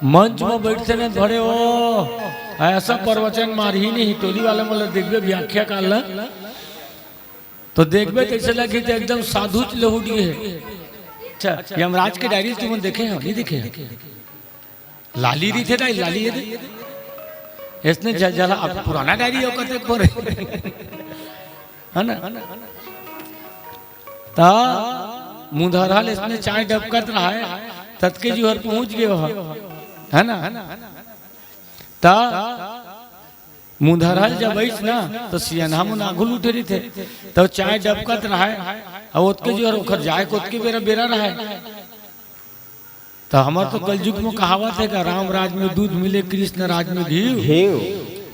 मंच म बइठथे न भरे ओ, अइसा प्रवचन मारही नहीं, टोली वाला मन ल देखबे व्याख्याकार ल, तो देखबे तइसे लगही त एकदम साधुच लहुट गे हे। अच्छा, यमराज के डायरी तुमन देखे हो, नहीं देखे हो? लाली रहिथे दाई, लाली ये दे। इसने ज-, जला, अब पुराना डायरी हो कते पर। है ना? त मुंधरहा ले इसने चाय डबकत रहय, ततके जी हर पहुंच गे हो, है ना? त मुंधरहा ले जब अइस ना, त सियनहा मन आघू लूटे रहिथे, त चाय डबकत रहय, अउ ओतके जी हर ओखर जाय के ओतके बेरा, बेरा रहय। त हमर तो कलयुग म कहावत हे का, राम राज में दूध मिले, कृष्ण राज में घी। घी।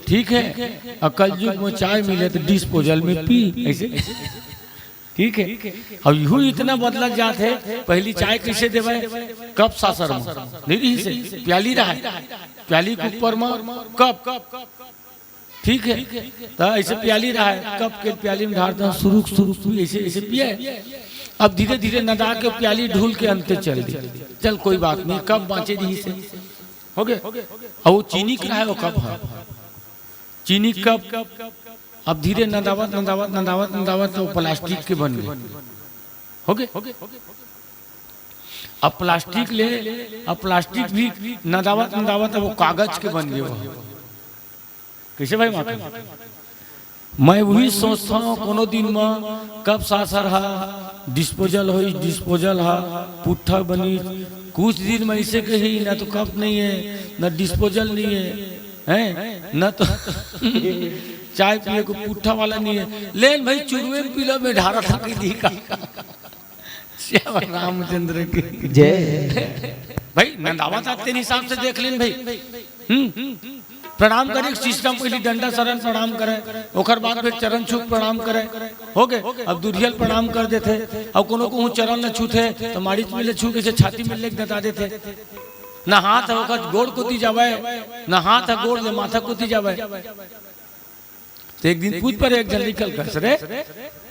ठीक हे, अउ कलयुग म चाय मिले त disposal में पी, अइसे। ठीक हे, अब इहू इतना बदलत जात हे। पहिली चाय कइसे देवय? कप सासर म, नहीं रहिस हे, प्याली रहय, प्याली के ऊपर म कप। ठीक हे, त अइसे प्याली रहय, कप के प्याली म ढार दे, सुरुक सुरुक सुरुक, अइसे, अइसे पिए। अब धीरे धीरे नंदा के प्याली ढूल के अंते चल दी। चल कोई बात नहीं, कप बांचे रहिस हे, होगे। अउ वो चीनी के रहय वो कप ह, चीनी कप। अब धीरे नंदावत, नंदावत, नंदावत, नंदावत त वो प्लास्टिक के बन गे, होगे। अब प्लास्टिक ले, अब प्लास्टिक भी नंदावत, नंदावत अब वो कागज के बन गे वो। कइसे भाई माता? मैं उही सोचथंव, कोनो दिन म कप सासर ह disposal होइस, disposal ह पुट्ठा बनिस। कुछ दिन म अइसे कही, न तो कप नहीं हे, न disposal नहीं हे, हैं? न तो चाय पिए के पुट्ठा वाला नहीं हे। लेन भाई, चुरुवे म पी लो, मैं ढारत हंव कहि दिही का। श्याम रामचंद्र की जय। भाई, नंदावत आत तेन हिसाब से देख लेन भाई। हम्म। प्रणाम करे के system, पहिली डंडा सरन प्रणाम करे, ओकर बाद फिर चरण छू के प्रणाम करे, होगे। अब दुरिहा ल प्रणाम कर देथे, अउ कोनो कहूं चरण ल छूथे, त माड़ी मेर ले छू के अइसे छाती मेर ले के ददा देथे। न हाथ ह ओकर गोड़ कोती जावय, न हाथ ह गोड़ ले माथा कोती जावय। त एक दिन पूछ परे एक झन लइका ल, कस रे,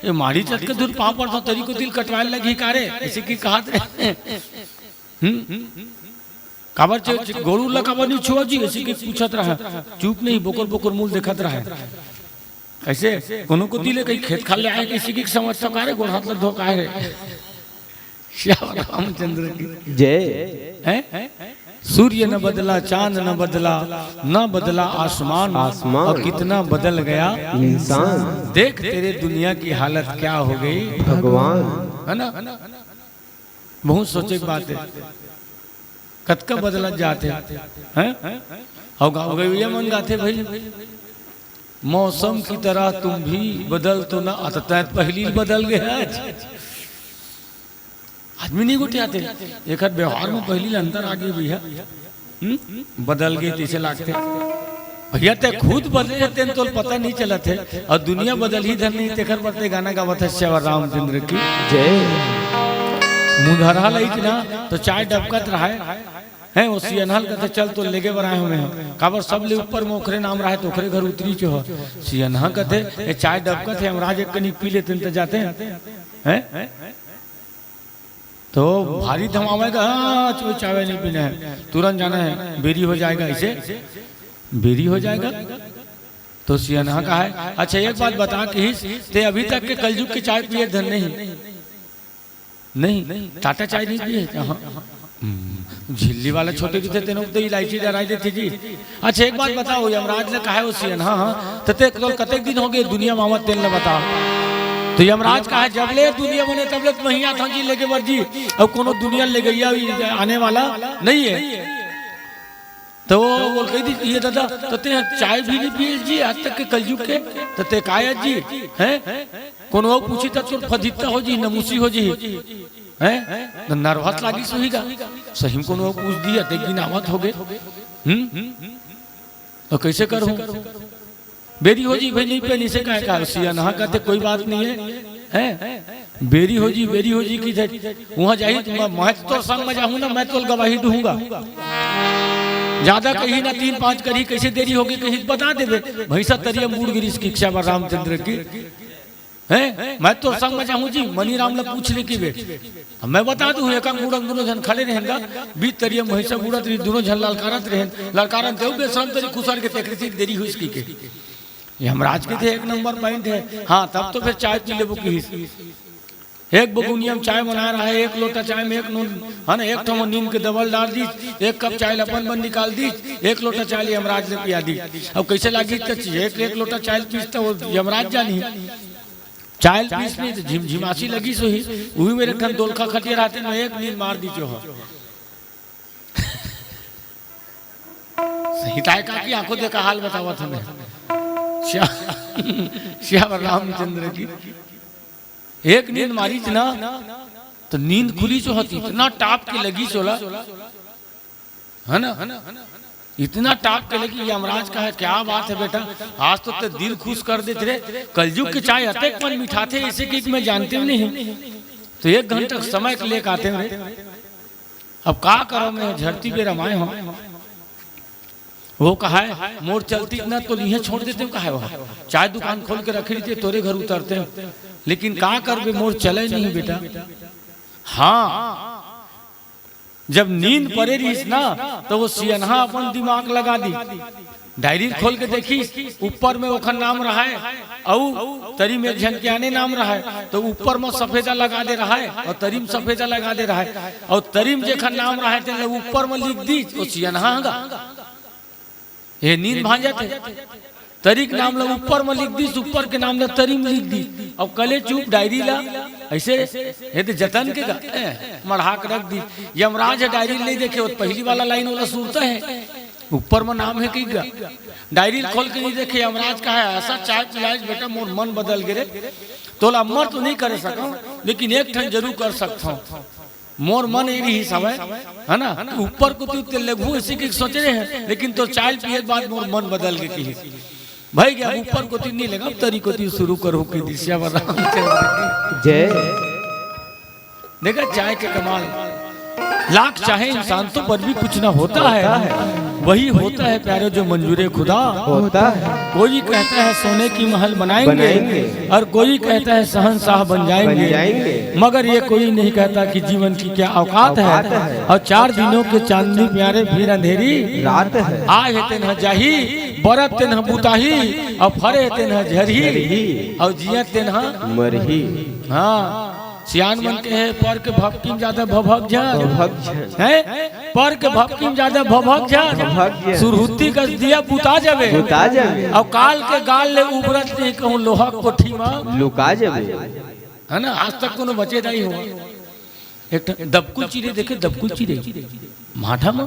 ये माड़ी चत के दूर पांव परथंव, तरी कोती ल कटवाय ल लगही का रे? अइसे कहि के कहत रहे। हम्म? काबर च-, च-, गोड़ ल काबर नहीं छुआ जी? अइसे कहि के पूछत रहय। चुप नहीं, बोकर बोकर मुंह ल देखत रहय। अइसे कोनो कोती ले कहीं खेत खार ले आए, अइसे कहि के समझथंव का रे, गोड़ हाथ ल धो का हे। श्याम रामचंद्र की जय। हैं? सूर्य न बदला, चांद न बदला, न बदला आसमान। आसमान। और कितना बदल गया इंसान। देख तेरे दुनिया की हालत क्या हो गई भगवान। है ना? बहुत सोचे के बात हे, कतका बदलत जात हे, हैं? अउ गाँव गवैया मन गाथे भाई, मौसम की तरह तुम भी बदल तो ना, अत तैं त पहिली बदल गे हस। आदमी नहीं गोठियाथे, एकर व्यवहार म पहिली ले अंतर आ गे भैया। हम्म? बदल गे तइसे लागथे। भैया, तैं खुद बदले हस, तेन तोला पता नहीं चलत हे, अउ दुनिया बदलही धर नहीं, तेकर बर तैं गाना गावत हस। श्याम रामचंद्र की जय। मुंधरहा लइक ना, त चाय डबकत रहय, हैं, वो सियनहा ल कथे, "चल, तोला लेगे बर आए हों मैं ह।" काबर सबले ऊपर म ओखरे नाम रहय, त ओखरे घर उतरिच हो। सियनहा कथे, "ए, चाय डबकत हे, यमराज एक कनिक पी लेतेन त जातेन।" हैं? तो भारी धमावय गा, "हाँ, चो-, चाय नहीं पीना है, तुरंत जाना है, बेरी हो जाएगा, अइसे बेरी हो जाएगा।" तो सियनहा कहय, "अच्छा, एक बात बता," कहिस, "तैं अभी तक के कलजुग के चाय पिए धन नहीं?" "नहीं।" "टाटा चाय नहीं पिए?" "हाँ।" "हम्म, झिल्ली वाला छोटे रहिथे, तेनो तो इलायची डराय देथे जी।" "अच्छा, एक बात बताओ," यमराज ल कहय वो सियनहा ह, "त तैं कतेक दिन होगे दुनिया म आवत, तेन ल बता।" त यमराज कहय, "जब ले दुनिया बने, तब ले त मैं ही आथंव जी लेगे बर जी, अउ कोनो दुनिया लेगइया आने वाला नहीं हे।" त वो बोल कहि दिस, "ये दादा, त तैं चाय भी नहीं पिए जी आज तक के कलजुग के, त तैं काय जी, हैं? कोनो अउ पूछही त तोर फदित्ता हो जी, नमुसी हो जी, हैं?" त nervous लागिस होही गा, सही म कोनो अउ पूछ दिही, अतेक दिन आवत होगे। हम्म? त कइसे करहूं? "बेरी हो जी भाई, नहीं पियन, अइसे काय कहय?" सियनहा कथे, "कोई बात नहीं है, हैं? बेरी हो जी, बेरी हो जी," कहिथे, "उहां जाही त मैं, मैं तोर संग म जाहूं ना, मैं तोला गवाही दूंगा।" जादा कहिही ना, तीन पांच करही, "कइसे देरी होगे?" कहिही त बता देबे, "भइंसा तरिया म बूड़ गे रिहिस।" शिक्षा बर रामचंद्र की। हैं? मैं तोर संग में जाहूं जी, मनीराम ला पूछ ले के बे। अब मैं बता दूं, एक अंग बुड़त दुनों झन खड़े रहेन गा, बीच तरिया भैंसा बुड़त रही, दुनों झन ललकारत रहेन, ललकारन तेऊ बेशरम तरी खुसर के तेकरी से देरी हुई इसकी के। यमराज के थे एक नंबर पॉइंट है। हाँ, तब तो फिर चाय पी लेबो किहिस। एक बगुनिया में चाय बना रहा है, एक लोटा चाय में एक नून, है ना, एक ठो नीम के दबल डाल दी, एक कप चाय ला अपन बन निकाल दी, एक लोटा चाय ले यमराज ने पिया दी। अब कैसे लागी त चीज, एक, एक लोटा चाय पीस त वो यमराज जानी। चाय पीस नहीं तो झिमझिमासी लगी सोही, वही मेरे ठन दोलखा खटिया रहते ना, एक नींद मार दी जो हो। सही ताय का की आंखों देखा हाल बतावत हमें। श्या-, श्याम रामचंद्र की एक नींद मारी थी ना, तो नींद खुली जो होती, इतना टाप के लगी सोला, है ना, इतना टाप के लगी। यमराज का है, क्या बात है बेटा, आज तो ते दिल खुश कर देते रे। कलयुग के चाय अतेक मन मिठाथे, ऐसे कि मैं जानते भी नहीं, तो एक घंटा समय लेके आते हैं। अब का करो, मैं झरती बेरा माए हूँ। वो कहा है, मोर चलती ना तो इहें छोड़ देते हो, कहा है वो, चाय दुकान खोल के रख लेते, तोरे घर उतरते हो। लेकिन का करबे, मोर चले नहीं बेटा। हाँ, जब नींद परे रहिस ना, तो वो सियनहा अपन दिमाग लगा दी, डायरी खोल के देखिस, ऊपर में ओखर नाम रहा है, अउ तरी में एक झन के आने नाम रहा है, तो ऊपर में सफेदा लगा दे रहा है और तरी में सफेदा लगा दे रहा है, और तरी में जेखर नाम रहा है, तेला ऊपर में लिख दी, वो सियनहा हगा। ये नींद भांज जाथे। तरी के नाम ला ऊपर में लिख दीस, ऊपर के नाम ला तरी में लिख दीस। अब कले चुप डायरी ला ऐसे, ये तो जतन के गा-, ए, मढ़ा के रख दीस। यमराज है, डायरी नहीं देखे, वो पहली वाला लाइन वाला सुरता है, ऊपर में नाम है कि गा। डायरी खोल के नहीं देखे, यमराज का है, ऐसा चाय पिलाइस बेटा, मोर मन बदल गे रे। तोला अमर तो नहीं कर सकूं, लेकिन एक ठन जरूर कर सकता हूँ। मोर मन ए रहिस हवय, है ना, कि ऊपर कोती उत्ते लेगहूं, ऐसे कि सोचे रहे हैं, लेकिन तोर चाय पिए के बाद मोर मन बदल गे किहिस। भाई, अब ऊपर कोती नहीं लेगा, अब तरी कोती शुरू करो कि दिशा वाला। जय। देखा चाय के कमाल। लाख चाहे इंसान तो पर भी कुछ ना होता है। वही होता है प्यारे जो मंजूरे खुदा। होता है। कोई कहता है सोने की महल बनाएंगे, बनाएंगे। और कोई कहता है शहंशाह बन जाएंगे। बन जाएंगे। मगर ये कोई नहीं कहता कि जीवन की क्या औकात है। औकात है। और चार दिनों के चांदनी प्यारे फिर अंधेरी रात है। आए हे तेन ह जाही, बरत तेन ह बुताही, और फरे तेन ह झरही, झरही। और जियत तेन ह मरही। हाँ। सियान मन के हे, पर के भपकी में ज्यादा भभक झन। भभक झन। हैं? पर के भपकी में ज्यादा भभक झन। भभक झन। सुरहुत्ती का दिया बुता जावे। बुता जावे। अउ काल के गाल ले उबरत नहीं कहूँ लोहा कोठी में। लुका जावे। है ना? आज तक कोनो बचे नहीं हो। एक ठन दबकुल चिरे देखे, दबकुल चिरे। माठा में।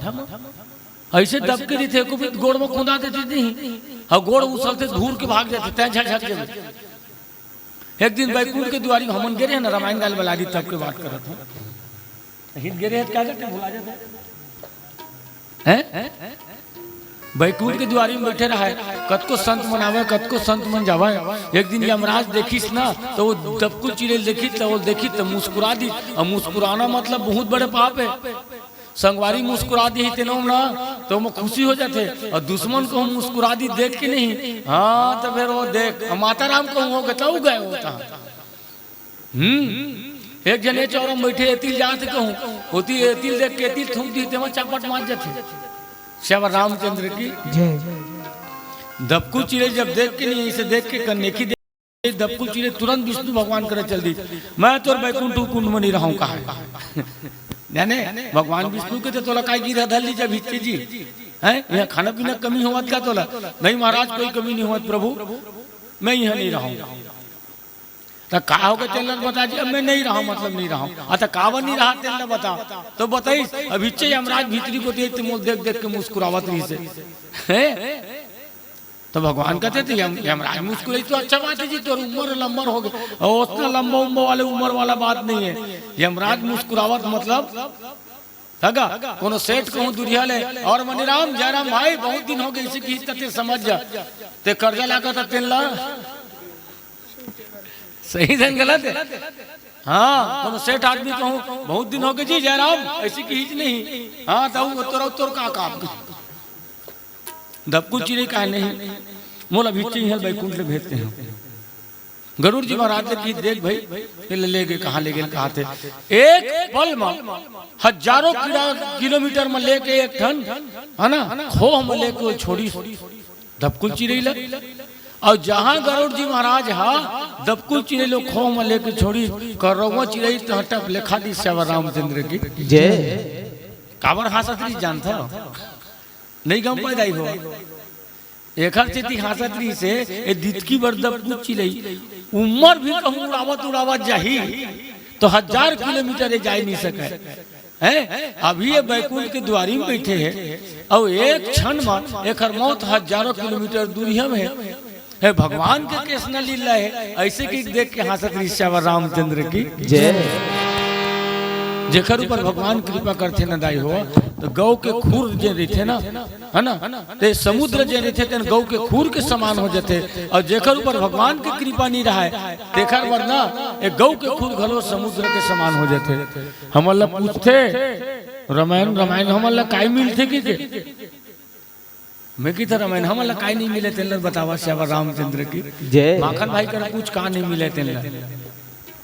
ऐसे दबके रहिथे, एको भी गोड़ में खुंदा देथे नहीं। अउ गोड़ उछलथे, घूर के भाग जाथे, तैं झटझट जावे। एक दिन बैकुंठ के दुआरी में हमन गे रहे ना, रामायण गाल बलारी तब के बात करत हूँ। हित गे रहे का करते भुला जाते हैं? बैकुंठ के दुआरी में बैठे रहा है, कतको संत मन आवे, कतको संत मन जावे। एक दिन यमराज देखिस ना, तो वो दबकुल चिरे देखी, तो वो देखी तो मुस्कुरा दी। और मुस्कुराना मतलब बहुत बड़े पाप है। संगवारी मुस्कुरा दी तेनो ना, तो ओमा खुशी हो जाथे। और दुश्मन को हम मुस्कुरा दी देख के नहीं, हाँ, तो फिर वो देख, हम माता राम को हो गए, तो गए होता। हम्म, एक जने चौरा में बैठे, एतिल जात कहूँ, होती एतिल देख के एतिल थूक दी, तेमा चापट मार जाथे। श्याम रामचंद्र की जय। दबकू चिरे जब देख के नहीं, इसे देख के कन्ने की दबकुल चिरे तुरंत विष्णु भगवान करे चल दी, मैं तोर बैकुंठ कुंड में नहीं रहूं कहा है। जाने भगवान विष्णु के तो तोला काय गिरा धर ली जब हिच्चे जी, हैं? यहाँ खाना पीना कमी होवत का तोला? नहीं महाराज, कोई कमी नहीं होवत प्रभु, मैं यहाँ नहीं रहूं। तो का हो गए तेल बता जी, अब मैं नहीं रहा, मतलब नहीं रहा। अच्छा, काबर नहीं रहा तेल बता, तो बताइस, अब हिच्चे यमराज भीतरी को देख, मोल देख देख के मुस्कुरावत रही से, हैं? तो भगवान कहते थे, "यम-, यमराज मुस्कुराई तो अच्छा बात है जी, तोर उम्र लंबर हो गए।" और उतना लंबा उम्र वाले उम्र वाला बात नहीं है। यमराज मुस्कुरावत मतलब, तगा, कोनो सेठ कहूँ दुरिया ले, "और मनीराम, जयराम भाई, बहुत दिन हो गए, इसी की इज्जत समझ जा। ते कर्जा लागा था तेन ला।" सही धन गलत है। हाँ, कोनो सेठ आदमी कहूँ, "बहुत दिन हो गए जी जयराम, ऐसी की हिच नहीं।" हाँ, तो वो तोरा, तोर का काम? दबकू चिरे का नहीं, मोला भी चाहिए, बैकुंठ ले भेजते हैं। गरुड़ जी महाराज ने कही, "देख भाई, ये ले, ले गए, कहाँ ले गए, कहाँ थे?" एक पल में हजारों किला-, किलोमीटर में लेके एक ठन, है ना, खोह में लेके वो छोड़ी दबकुल चिरई ला। और जहाँ गरुड़ जी महाराज हा दबकुल चिरई लो खोह में लेके छोड़ी, करौआ चिरई तहाँ टप लेखा दी सेवा रामचंद्र की। जय। काबर हाँसत रही जानता हो? नहीं गम पैदा ही हो। एखर सेती हाँसत रहिस हे, ए दितकी बर दबकुल चिरई, उम्मर भी कहूँ उड़ावत उड़ावत जाही, तो हजार किलोमीटर ए जाय नहीं सकय। हैं? अभी ये बैकुंठ के द्वारी में बैठे हे, अउ एक क्षण म एखर मौत हजारों किलोमीटर दूरिहा में हे। हे भगवान के कइसना लीला हे, अइसे कि देख के हाँसत रहिस सेवा रामचंद्र की। जय। जेखर ऊपर भगवान कृपा करथे न दाई हो, तो गौ के खूर जे रहिथे ना, है ना? ते समुद्र जे रहिथे, तेन गौ के खूर के समान हो जाथे। अउ जेखर ऊपर भगवान के कृपा नहीं रहय, तेखर बर ना, ए गौ के खूर घलो समुद्र के समान हो जाथे। हमन ला पूछथे, "रमायन, रमायन हमन ला काय मिलथे?" कि के? मैं किथे, "रमायन हमन ला काय नहीं मिले, तेन ला बतावा सेवा रामचंद्र की।" जय। माखन भाई कर पूछ, "का नहीं मिले तेन ला?"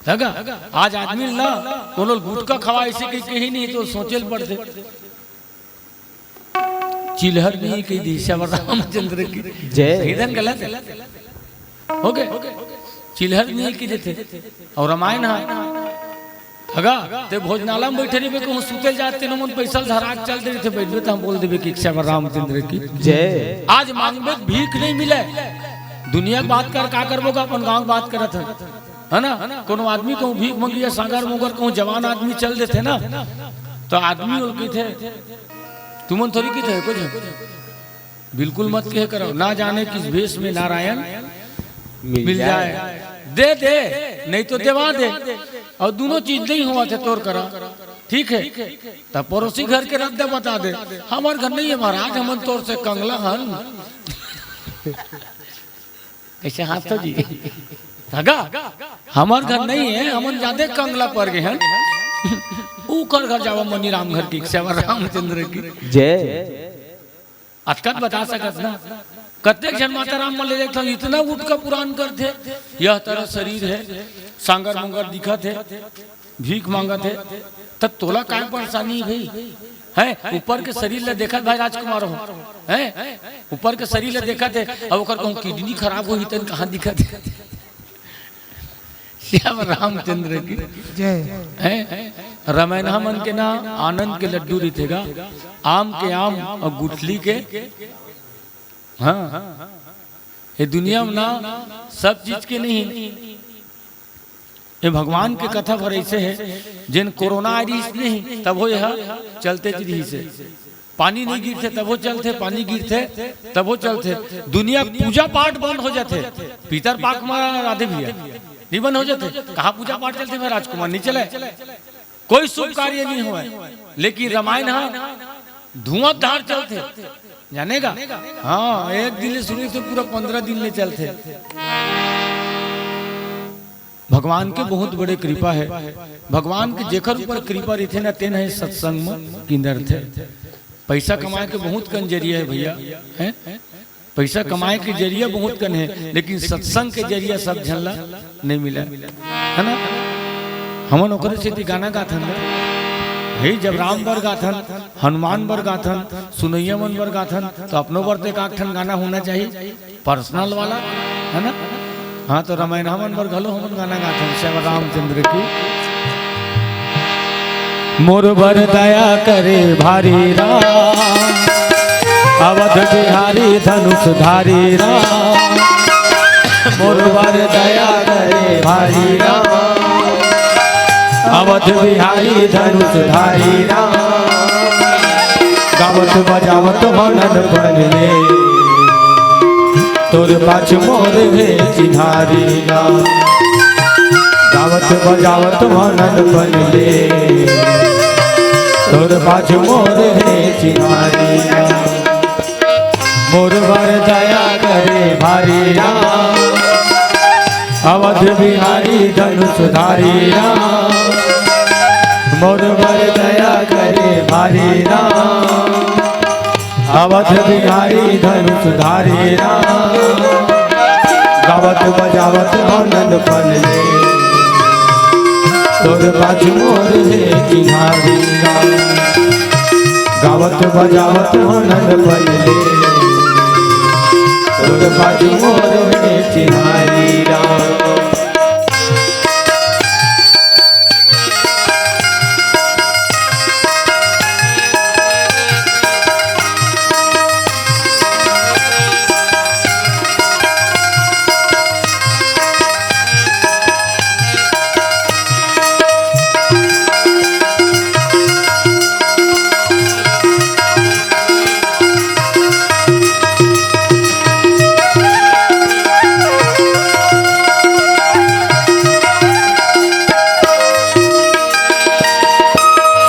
लगा? आज आदमी ला कोनो गुटखा खवा, अइसे कहीं, कहीं नहीं तो सोचे ल पड़थे। चिलहर नहीं कही दी, सेवा रामचंद्र की। जय। सही ढंग गलत हे? हो गे? चिलहर नहीं कही देथे। अउ रमायन हा, हगा, ते भोजनालय में बैठे रहिबे, कहूँ सुते जाते न, मन पैसा धरा के चल दे रहिथे, बैठबे त हम बोल देबे कि सेवा रामचंद्र की। जय। आज मांगबे त भीख नहीं मिले। दुनिया के बात कर, का करबो गा, अपन गाँव के बात करत हन। है ना? कोनो आदमी कहूँ भीख मंगिया, सागर मोगर कहूँ जवान आदमी चल देथे ना, तो आदमी ओल कहिथे, तुमन थोड़ी कहिथे कुछ, बिल्कुल मत कहे करो, "ना जाने किस भेष में नारायण मिल मिल जाए।" जाए। दे दे, नहीं तो देवा दे। अउ दूनों चीज नहीं होवत हे तोर करा, ठीक हे, तब पड़ोसी घर के रद्दा बता दे, "हमर घर नहीं हे महाराज, हमन तोर से कंगला हन।" कइसे हाँसथो जी? हगा, हमर घर नहीं हे, हमन जादे कंगला पर गे हन। ऊकर घर जावा, मनीराम घर की सेवा रामचंद्र की। जय। अतकत बता सकत ना, कतेक झन माता राम मन ले देखथन, इतना उठ के पुरान करथे, यह तरह शरीर हे, सांगर मुंगर दिखत हे, भीख मांगत हे, त तोला काय परेशानी हे भाई? हैं? ऊपर के शरीर ला देखत भाई राजकुमार हो, हैं? ऊपर के शरीर ला देखत हे, अब ओकर कहूँ किडनी खराब होही तन कहाँ दिखत हे? श्याम रामचंद्र की। जय। हैं? रमैनहा मन के ना आनंद के लड्डू रहिथे गा, आम के आम अउ गुठली के, हाँ, ये दुनिया में ना सब चीज के नहीं। ये भगवान के कथा भर अइसे हे, जेन कोरोना आय रिहिस नहीं, तभो यह चलते रिहिस हे। पानी नहीं गिरथे, तभो चलथे, पानी गिरथे, तभो चलथे। दुनिया पूजा पाठ बंद हो जाथे, पितर पाक मा राधे भैया, नहीं बंद हो जाथे। कहाँ पूजा पाठ चलथे भाई राजकुमार, नहीं चले। कोई शुभ कार्य नहीं होय, लेकिन रमायन हा धुआंधार चलथे, जाने गा? हाँ, एक दिन ले शुरू से पूरा पंद्रह दिन ले चलथे। भगवान के बहुत बड़े कृपा हे। भगवान के जेकर ऊपर कृपा रहिथे ना, तेन हे सत्संग में किंदरथे। पैसा कमाए के बहुत कन जरिया हे भैया, हैं? पैसा कमाए के जरिया बहुत कन हे, लेकिन सत्संग के जरिया सब झन ला नहीं मिला, है ना? हमन ओकरे सेती गाना गाथन गा। हे, जब राम बर गाथन, हनुमान बर गाथन, सुनैया मन बर गाथन, तो अपनो बर तो एक आध ठन गाना होना चाहिए, पर्सनल वाला, है ना? हाँ, तो रमायन हमन बर घलो हमन गाना गाथन, सेवा रामचंद्र की। मोर बर दया करे भारी राम, अवध बिहारी धनुषधारी राम। मोर बर दया करे भारी राम, अवध बिहारी धनुषधारी राम। गावत बजावत मनन बन ले, तोर पाछ मोर हे चिन्हारी राम। गावत बजावत मनन बन ले, तोर पाछ मोर हे चिन्हारी राम। मोर बर दया करे भारी राम, अवध बिहारी धनुषधारी राम। मोर बर दया करे भारी राम, अवध बिहारी धनुषधारी राम। गावत बजावत आनंद पन ले, तोर पाछू मोर हे चिन्हारी राम। गावत बजावत आनंद पन ले, तोर पाछू मोर हे चिन्हारी राम।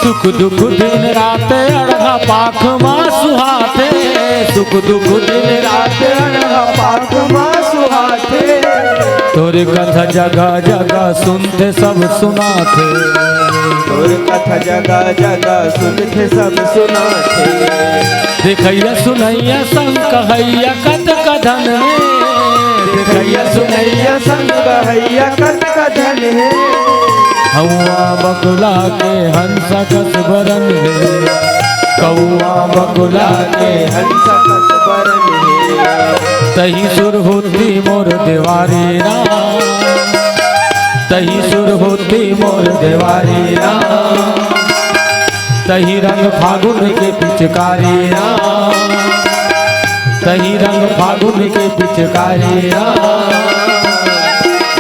सुख दुख दिन रात अड़हा पाख मा सुहाथे। सुख दुख दिन रात अड़हा पाख मा सुहाथे। तोर कथा जगह जगह सुनथे सब सुनाथे। तोर कथा जगह जगह सुनथे सब सुनाथे। देखइया सुनइया संग कहइया कतका धन हे। देखइया सुनइया संग कहइया कतका धन हे। कौआ बकुला के हंस कस बरन हे। कौआ बकुला के हंस कस बरन हे। तही सुरहुती मोर देवारी राम। तही सुरहुती मोर देवारी राम। तही रंग फागुन के पिचकारी राम। तही रंग फागुन के पिचकारी राम।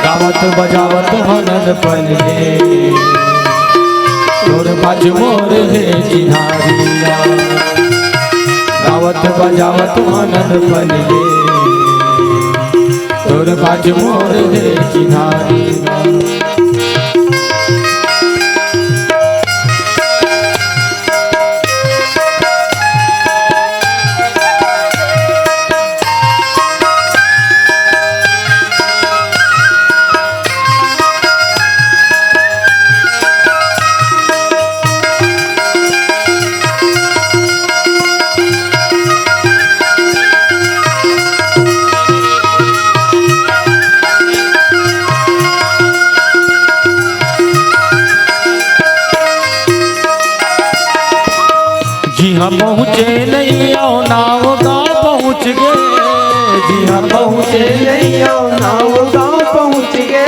गावत बजावत आनंद पन ले, तोर पाछू मोर हे चिन्हारी राम। गावत बजावत आनंद पन ले, तोर पाछू मोर हे चिन्हारी राम। जिहाँ पहुँचे नैया नाव गाँव पहुँच गे। जिहाँ पहुँचे नैया नाव गाँव पहुँच गे।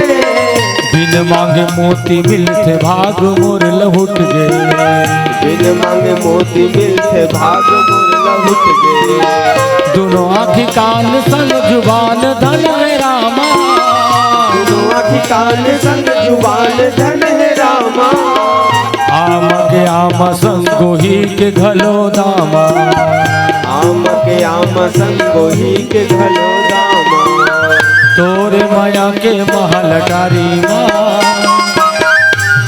बिन मांगे मोती मिलथे भाग मोर लहुट गे। बिन मांगे मोती मिलथे भाग मोर लहुट गे। दुनों आँखी कान संग जुबान धन हे रामा। दुनों आँखी कान संग जुबान धन हे रामा। आम के आम संग गोही के घलो दामा। आम के आम संग गोही के घलो दामा। तोरे मया के महल टारी मा।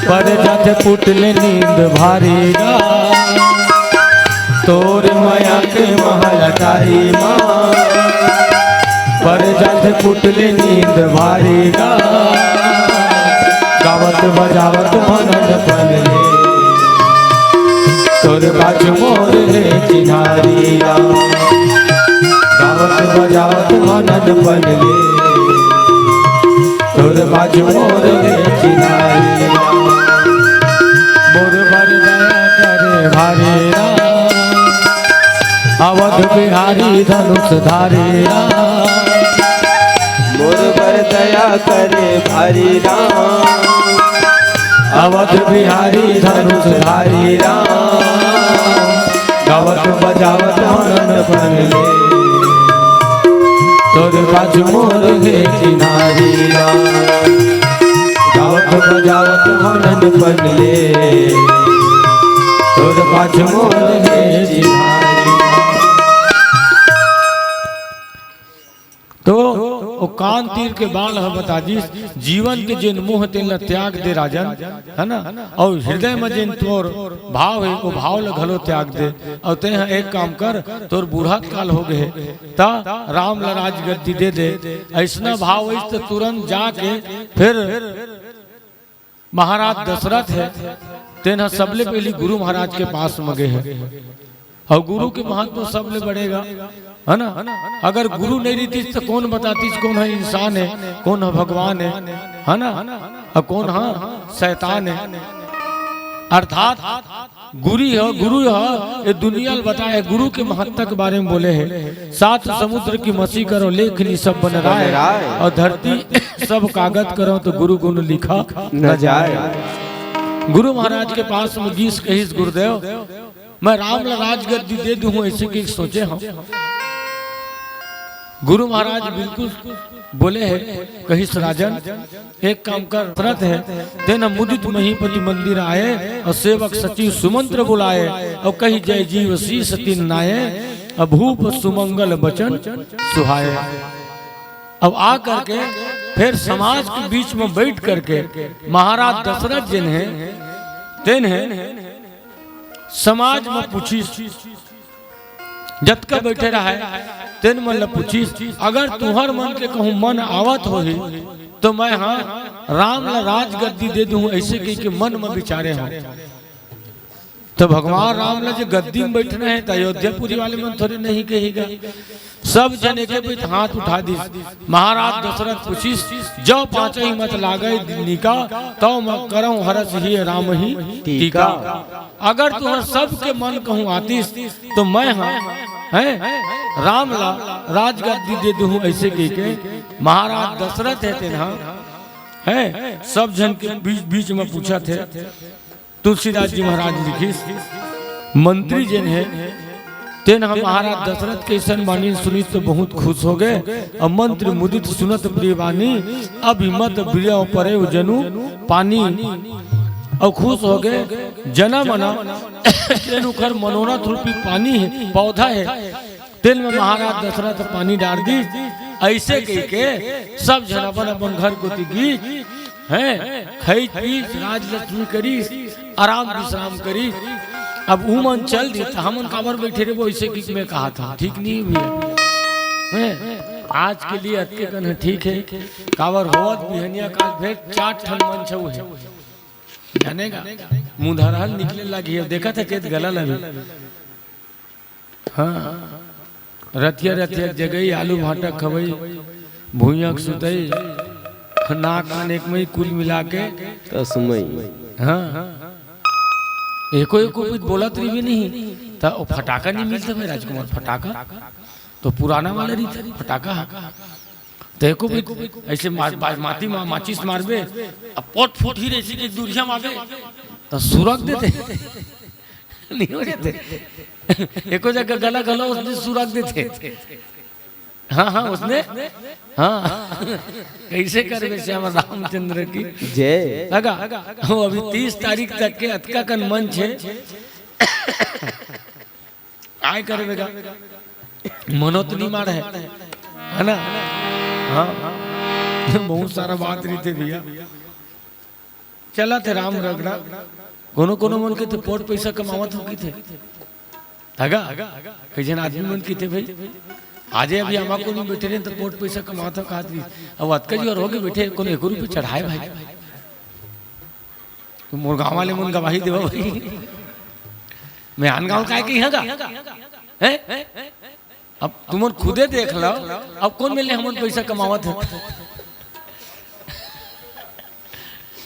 पर जाथे पुटले नींद भारी गा। तोर मया के महल टारी मा। पर जाथे पुटले नींद भारी गा। गावत बजावत आनंद पन ले। तोर पाछू मोर हे चिन्हारी राम। गावत बजावत आनंद पन ले। तोर पाछू मोर हे चिन्हारी राम। मोर बर दया करे भारी राम। अवध बिहारी धनुष धारी राम। मोर बर दया करे भारी राम। अवध बिहारी धनुष धारी राम। गावत बजावत आनंद पन ले। तोर पाछू मोर हे चिन्हारी राम। गावत बजावत आनंद पन ले। तोर पाछू मोर हे चिन्हारी राम। तो ओ कान तीर के बाण ह बता दिस, जीवन के जेन मोह तेन ल त्याग दे राजन, है ना? अउ हृदय म जेन तोर भाव हे, ओ भाव ल घलो त्याग दे। अउ तें ह एक काम कर, तोर बूढ़ा काल हो गे हे, त राम ल राजगद्दी दे दे। अइसना भाव होइस त तुरंत जाके फिर महाराज दशरथ हे, तेन ह सबले पहिली गुरु महाराज के पास म गे हे। अउ गुरु के महत्व सबले बढ़ेगा। है ना? अगर गुरु नहीं रहितिस त कोन बतातिस कोन ह इंसान हे, कोन ह भगवान हे, है ना? अउ कोन ह शैतान हे। अर्थात गुरु ह, गुरु ह ये दुनिया ल बताए, गुरु के महत्ता के बारे में बोले हे। सात समुद्र की मसी करो लेखनी सब बन राय, अउ धरती सब कागद करो त गुरु गुन लिखा न जाए। गुरु महाराज के पास में गीस, कहिस, गुरुदेव, मैं राम ला राजगद्दी दे दूं, अइसे कहिके सोचे हंव। गुरु महाराज बिल्कुल बोले हे, कहिस, राजन, एक काम कर, दशरथ हे, तेन मुदित महीपति मंदिर आए, अउ सेवक सचिव सुमंत्र बुलाए, अउ कहि जय जीव शीस तिन नाए, अउ भूप सुमंगल बचन सुहाए। अब आ करके फेर समाज के बीच में बइठ करके महाराज दशरथ जेन हे, तेन हे समाज में पूछिस, जतका बइठे रहय, तेन मन ल पूछिस, अगर तुंहर मन के कहूं मन आवत होही, त मैं ह राम ल राजगद्दी दे दूं, अइसे कहिके मन म बिचारे हंव। त भगवान राम ल जे गद्दी म बइठना हे, त अयोध्यापुरी वाले मन थोरे नहीं कही गा। सब झन एके पइत हाथ उठा दिस। महाराज दशरथ पूछिस, "जौ पांचहि मत लागै निका, तौ म करौं हरषि हिय रामहि टीका।" टीका। अगर तुंहर सबके मन कहूं आतिस, त मैं ह, हैं, राम ला राजगद्दी दे दूं, अइसे कहिके महाराज दशरथ हे तेन ह, हैं, सब झन के बीच, बीच में पूछत हे। तुलसीदास जी महाराज लिखिस, मंत्री जेन हे, तेन ह महाराज दशरथ के अइसन बानी सुनिस त बहुत खुस होगे। अउ मंत्री मुदित सुनत प्रिय बानी, अभिमत बिरयौ परौ जनु पानी। अउ खुस होगे, जना मना, तेन उंखर मनोरथ रूपी पानी हे, पौधा हे, तेन में महाराज दशरथ पानी डार दिस। अइसे कहिके सब झन अपन अपन घर कोति गीस, हैं, खइस पीस, राजलक्ष्मी करिस, आराम विश्राम करिस। अब उमन चल दिस त हमन काबर बइठे रहिबो, अइसे कहिके मैं कहत हंव, ठीक नहीं भैया? हैं, आज के लिए अतके कन ह ठीक हे, काबर होवत बिहनिया काल फेर चार ठन मंच हे, जाने का मुंधरहल निकले लगी हे, देखत हे चेत गला लगी। हाँ, रतिया रतिया जगई, आलू भांटा खवई, भुइयां के सुतई, नाक कान एक मई, कुल मिला के। तसमई। हाँ, एको एको पइत बोलत रहिबे नहीं, त ओ फटाका नहीं मिलत भाई राजकुमार, फटाका तो पुराना वाला रहिथे, फटाका। त एको पइत अइसे मा-, मा-, माटी मा-, माचिस मारबे, अब पोट फूट ही रहिथे कि दूरिहा मारबे, त सुरक देथे। नहीं हो जाथे। एको जगह गला घलो ओसने सुरक देथे। हाँ, हाँ, ओसने। हाँ। कइसे करबे श्याम रामचंद्र की जय। लगा, वो अभी तीस तारीख तक के अतका कन मंच हे। काय करबे गा? मनो तो नहीं मार हे, है ना? हाँ। बहुत सारा बात रहिथे भैया। चलत हे राम रगड़ा। कोनो कोनो मन कहिथे पोट पइसा कमावत हंव कहिथे। हगा? कई झन आदमी मन कहिथे भाई, आजे अभी आमा कोनो बइठे रहेन त पोट पइसा कमावत हंव कहत रहिस। अब अतका जी अउ होगे बइठे, कोनो एको रुपया चढ़ाए भाई। त मोर गांव वाले मन गवाही देवा भाई। मैं आन गांव काय कहिहंव गा? हैं? अब तुमन खुदे देख लव, अब कोन मेर ले हमन पइसा कमावत हन?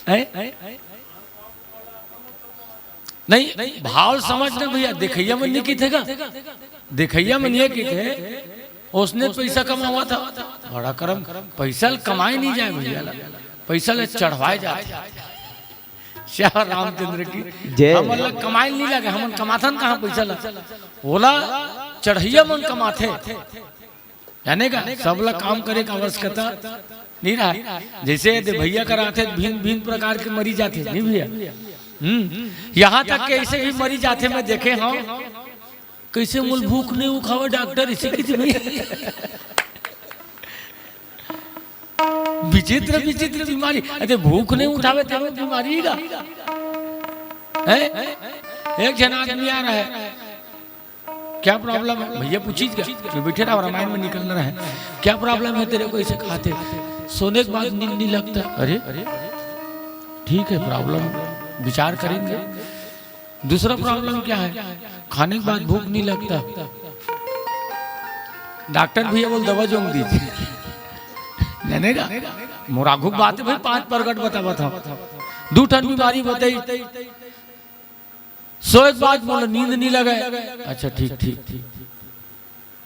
हैं? नहीं, भाव समझ न भैया, देखइया मन नहीं कहिथे गा। देखइया मन ये कहिथे, ओसने पइसा कमावत हे। बड़ा करम, पइसा ल कमाए नहीं जाए भैया ला, पइसा ल चढ़वाए जाथे। श्याम रामचंद्र की जय। हमन ला कमाए नहीं लगे, हमन कमाथन कहाँ पइसा ला? ओला चढ़इया मन कमाथे। जाने का, सब ला काम करे का आवश्यकता नहीं रहा। जइसे ये दे भैया करा आथे, भिन्न भिन्न प्रकार के मरीज आथे, नहीं भैया? हम्म, यहाँ तक के अइसे भी मरीज आथे, मैं देखे हंव, कइसे मोला भूख नहीं उखावे डॉक्टर, अइसे कहिथे भैया। विचित्र विचित्र बीमारी। अरे भूख नहीं उठावे तब बीमारी का है। एक झन आदमी आ रहा है, क्या प्रॉब्लम है भैया, पूछिस गा। मैं बइठे रहा, रामायण में निकलना रहा है। क्या प्रॉब्लम है तेरे को, अइसे कहथे। सोने के बाद नींद नहीं लगता। अरे ठीक है, प्रॉब्लम विचार करेंगे। दूसरा प्रॉब्लम क्या है? खाने के बाद भूख नहीं लगता। डॉक्टर भैया बोल दवा जोंग दीजिए। जाने का? मोर आघू बात है भाई, पांच प्रगट बतावत हंव। दू ठन बीमारी बताई। सोए के बाद मोला नींद नहीं लगे। अच्छा, ठीक, ठीक, ठीक।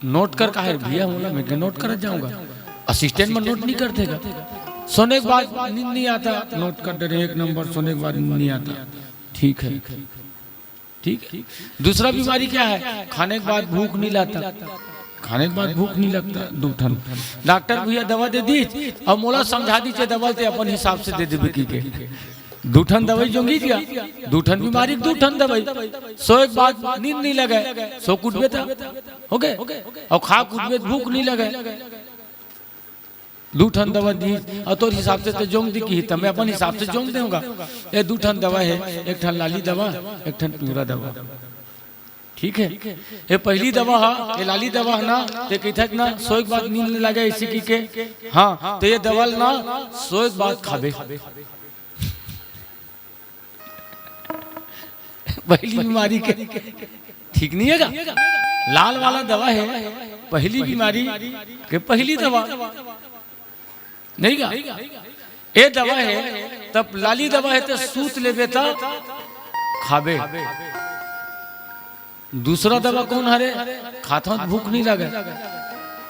नोट कर, काहे भैया, मोला मैं के नोट करत जाऊंगा, असिस्टेंट में नोट नहीं करथे का? सोने के बाद नींद नहीं आता, नोट कर दे रहे, एक नंबर, सोने के बाद नींद नहीं आता। ठीक है, ठीक है। दूसरा बीमारी क्या है? खाने के बाद भूख नहीं लगता, खाने के बाद भूख नहीं लगता। दू ठन डॉक्टर भैया दवा दे दीस अउ मोला समझा दीस, दवा ते अपन हिसाब से दे देबे कहिके। दू ठन दवाई जोंगिस गा, दू ठन बीमारी के दू ठन दवाई। सोए के बाद नींद नहीं लगे, सो के उठबे त, हो गे? अउ खा के उठबे त भूख नहीं लगे। दू ठन दवा दीस, अउ तोर हिसाब से ते जोंग दे कही, त मैं अपन हिसाब से जोंग देहूं गा। ए दू ठन दवा हे, एक ठन लाली दवा, एक ठन पीवरा दवा। ठीक है, ये पहली दवा हा, ये लाली दवा है ना, ते कहिथे ना, सोए के बाद नींद नहीं लगे, ऐसे कहिके। हाँ, तो ये दवा ना सोए के बाद खाबे। पहली बीमारी के ठीक नहीं है का? लाल वाला दवा है, पहली बीमारी के पहली दवा। नहीं गा? ए दवा हे, तब लाली दवा हे, त सूत लेबे त खाबे। दूसरा दवा कौन हरे? खाथव त भूख नहीं लगे।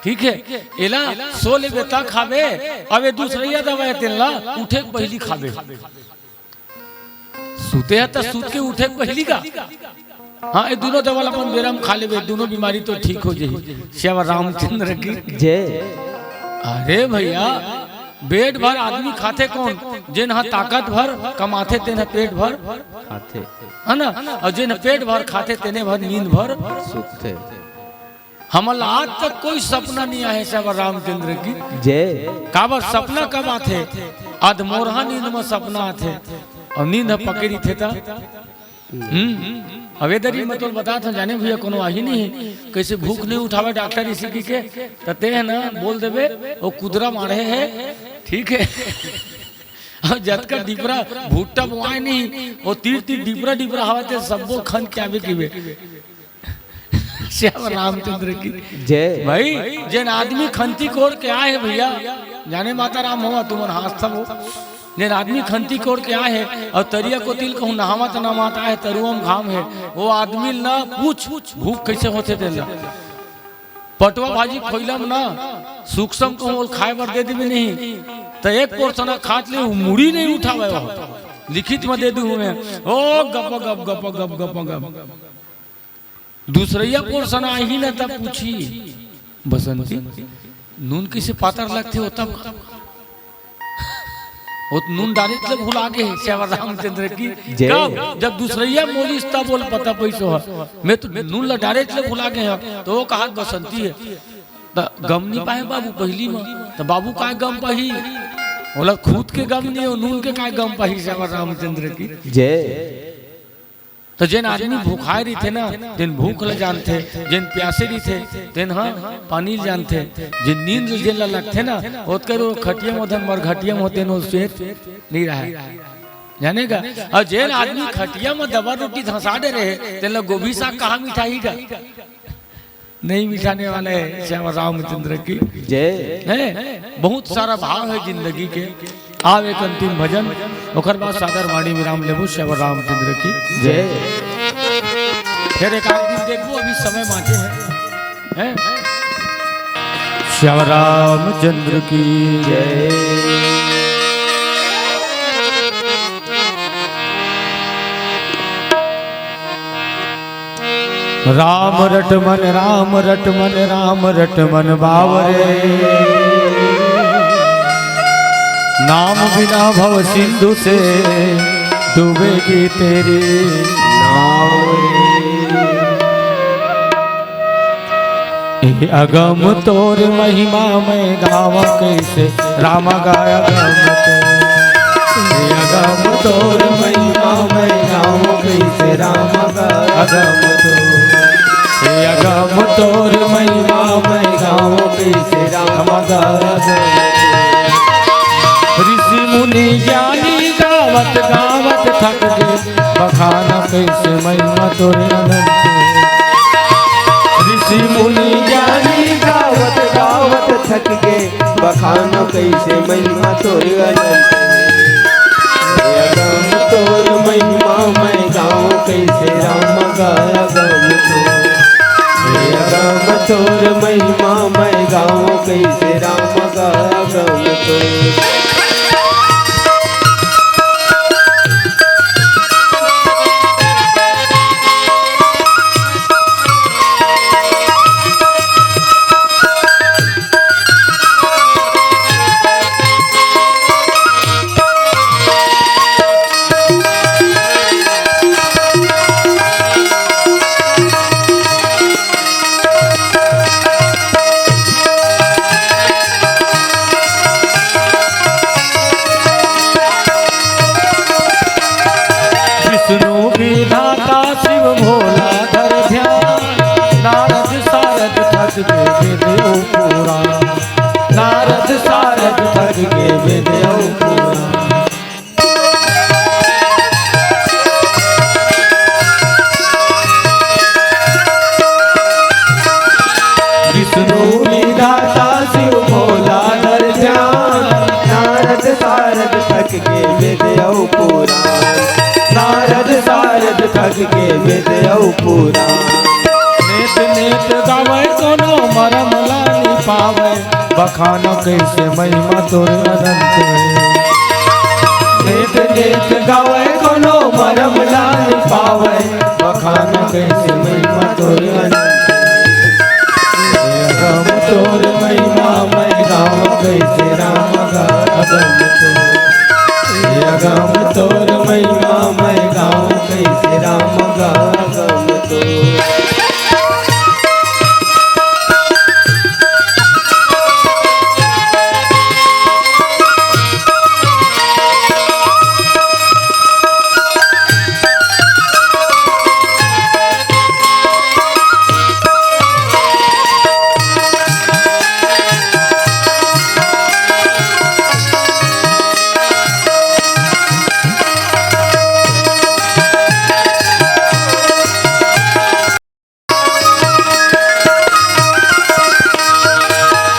ठीक है, एला सो लेबे त खाबे। अब ये दूसरैया दवा हे, तेन ला उठे के पहली खाबे। सुते ह त सुत के उठे के पहिली का? हाँ, ये दोनों दवा ल अपन बेरा म खा लेबे, दोनों बीमारी तो ठीक हो जाही। श्याम रामचंद्र की। जय। अरे भैया, पेट भर आदमी खाथे कौन? जेन ह ताकत भर कमाथे, तेन ह पेट भर खाथे। है ना? अउ जेन ह पेट भर खाथे, तेने भर नींद भर सुतथे। हमन ला आज तक कोई सपना नहीं आए, श्याम रामचंद्र की। जय। काबर सपना कब आथे? अधमोरहा नींद म सपना आथे, अउ नींद ह पकड़ी थे त। हम्म। अब ए दरी मैं तोर बतात हंव, जाने भैया कोनो आही नहीं, कइसे भूख नहीं उठावे डॉक्टर इसी कहिके, त ते ह ना बोल देबे, ओ कुदरा माढ़े हे, ठीक है। अउ जतका डिपरा भुट्टा बोआए नहीं, ओ तीर तीर डिपरा डिपरा हवा ते सब्बो खन के आबे कहिबे। श्याम रामचंद्र की। जय। भाई, जेन आदमी खंती कोड़ के आए हे भैया, जाने माता राम होवा, तुमन हाथ सब हो। जेन आदमी खंती कोड़ के आए हे अउ तरिया कोती ल कहूं नहावत नहावत आए हे, तरुआ म घाम हे, वो आदमी ल ना पूछ भूख कइसे होथे तेन ला। पटवा भाजी खोइला म ना सुखसम कहूं ओल खाए बर दे देबे नहीं, त एक पोर्शन खात ले, वो मुड़ी नहीं उठावे हो। लिखित म दे दूं मैं, ओ गप गप गप गप गप गप। दूसरैया पोर्शन आही ना, तब पूछी, "बसंती, नून कइसे पातर लगथे हो तब?" वो तो नून डारे त ले भुला गे हे, श्याम रामचंद्र की। जय। कब? जब दूसरैया बोलिस तब ओला पता पइस हो। मैं तो नून ला डारे त ले भुला गे हंव, त वो कहा बसंती हे। त गम नहीं पाए बाबू पहिली म, त बाबू काय गम पाही? ओला खुद के गम नहीं हो, नून के काय गम पाही, श्याम रामचंद्र की। जय। त जेन आदमी भुखाए रहिथे ना, तेन भूख ल जानथे, जेन प्यासे रहिथे, तेन ह पानी ल जानथे। जेन नींद ल जेन ल लगथे ना, ओतके बेर खटिया म ओधन मरघटिया म होथे, तेन ओ सेत नइ रहय। जाने का? अउ जेन आदमी खटिया म दबा रोटी धंसा डरे हे, तेन ल गोभी साग कहाँ मिठाही का? नहीं मिटाने वाला हे, श्याम रामचंद्र की। जय। हैं? बहुत सारा भाव हे जिंदगी के। आव एक अंतिम भजन, ओकर बाद सादर वाणी विराम लेबो। श्याम रामचंद्र की। जय। फेर एक आध दिन देखबो, अभी समय बांचे हे। हैं? श्याम रामचंद्र की। जय। राम रट मन, राम रट मन, राम रट मन बावरे। नाम बिना भव सिंधु से डूबेगी तेरी नाव रे। ए अगम तोर महिमा मैं गावं कइसे, रामा गा अगम तोर। ए अगम तोर महिमा मैं गावं कइसे, रामा गा अगम तोर। ए अगम तोर महिमा मैं गावं कइसे, रामा गा अगम तोर। ऋषि मुनि ज्ञानी गावत गावत थक गे, बखाना कइसे महिमा तोर अनंत। ऋषि मुनि ज्ञानी गावत के बखानो कइसे महिमा तोर अनंत हे। हे अगम तोर महिमा मैं गावों कइसे राम गा अगम तोर। हे अगम तोर महिमा मैं गावों कइसे राम गा अगम तोर। विष्णु विधाता शिव भोला धर ध्यान। नारद सारद थक के वेद अउ पुराण। नारद सारद थक के वेद अउ पुराण। विष्णु विधाता शिव भोला धर ध्यान। नारद सारद थक के वेद अउ पुराण। नारद सारद थक के वेद अउ पुराण। नेत नेत गावै कोनो मरम ला नि पावै। बखानो कइसे महिमा तोर अनंत हे। नेत नेत गावै कोनो मरम ला नि पावै। बखानो कइसे महिमा तोर अनंत हे। हे अगम तोर महिमा मैं गावों कइसे राम गा अगम तोर। हे अगम तोर महिमा मैं गावों कइसे राम गा अगम तोर।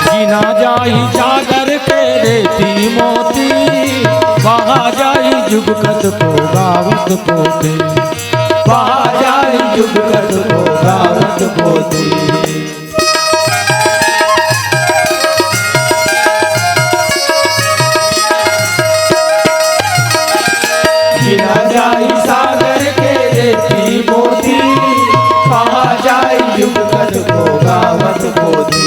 गिना जाही सागर के रेती मोती, बहा जाही जुग कतको गावत पोथी। बहा जाही जुग कतको गावत पोथी। गिना जाई सागर के रेती मोती, पहा जाई जुग कतको गावत पोथी,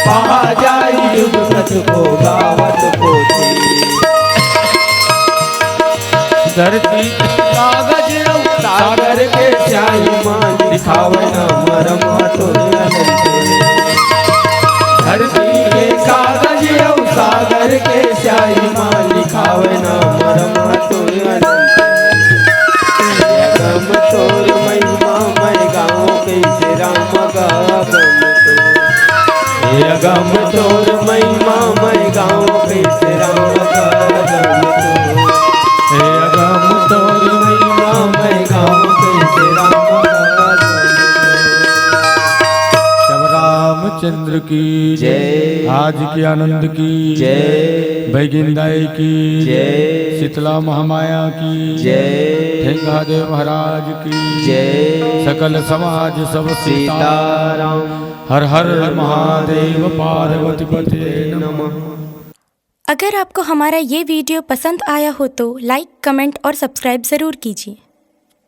पहा जाई जुग कतको गावत पोथी। धरती कागज अउ सागर के स्याही मा लिखावे ना मरम तोर अनंत हे। धरती के कागज अउ सागर के स्याही मा लिखावे ना मरम तोर अनंत हे। हे अगम तोर महिमा मैं गावों कइसे राम गा अगम तोर। हे अगम तोर महिमा मैं गावों कइसे राम गा अगम तोर। हे अगम तोर महिमा मैं गावों कइसे राम गा अगम तोर। सब रामचंद्र की जय। आज के आनंद की जय। बैगिन दाई की जय। शीतला महामाया की जय। ठेंगा देव महाराज की जय। सकल समाज सब सीताराम। हर हर महादेव पार्वती पते नमः। अगर आपको हमारा ये वीडियो पसंद आया हो तो लाइक, कमेंट और सब्सक्राइब ज़रूर कीजिए।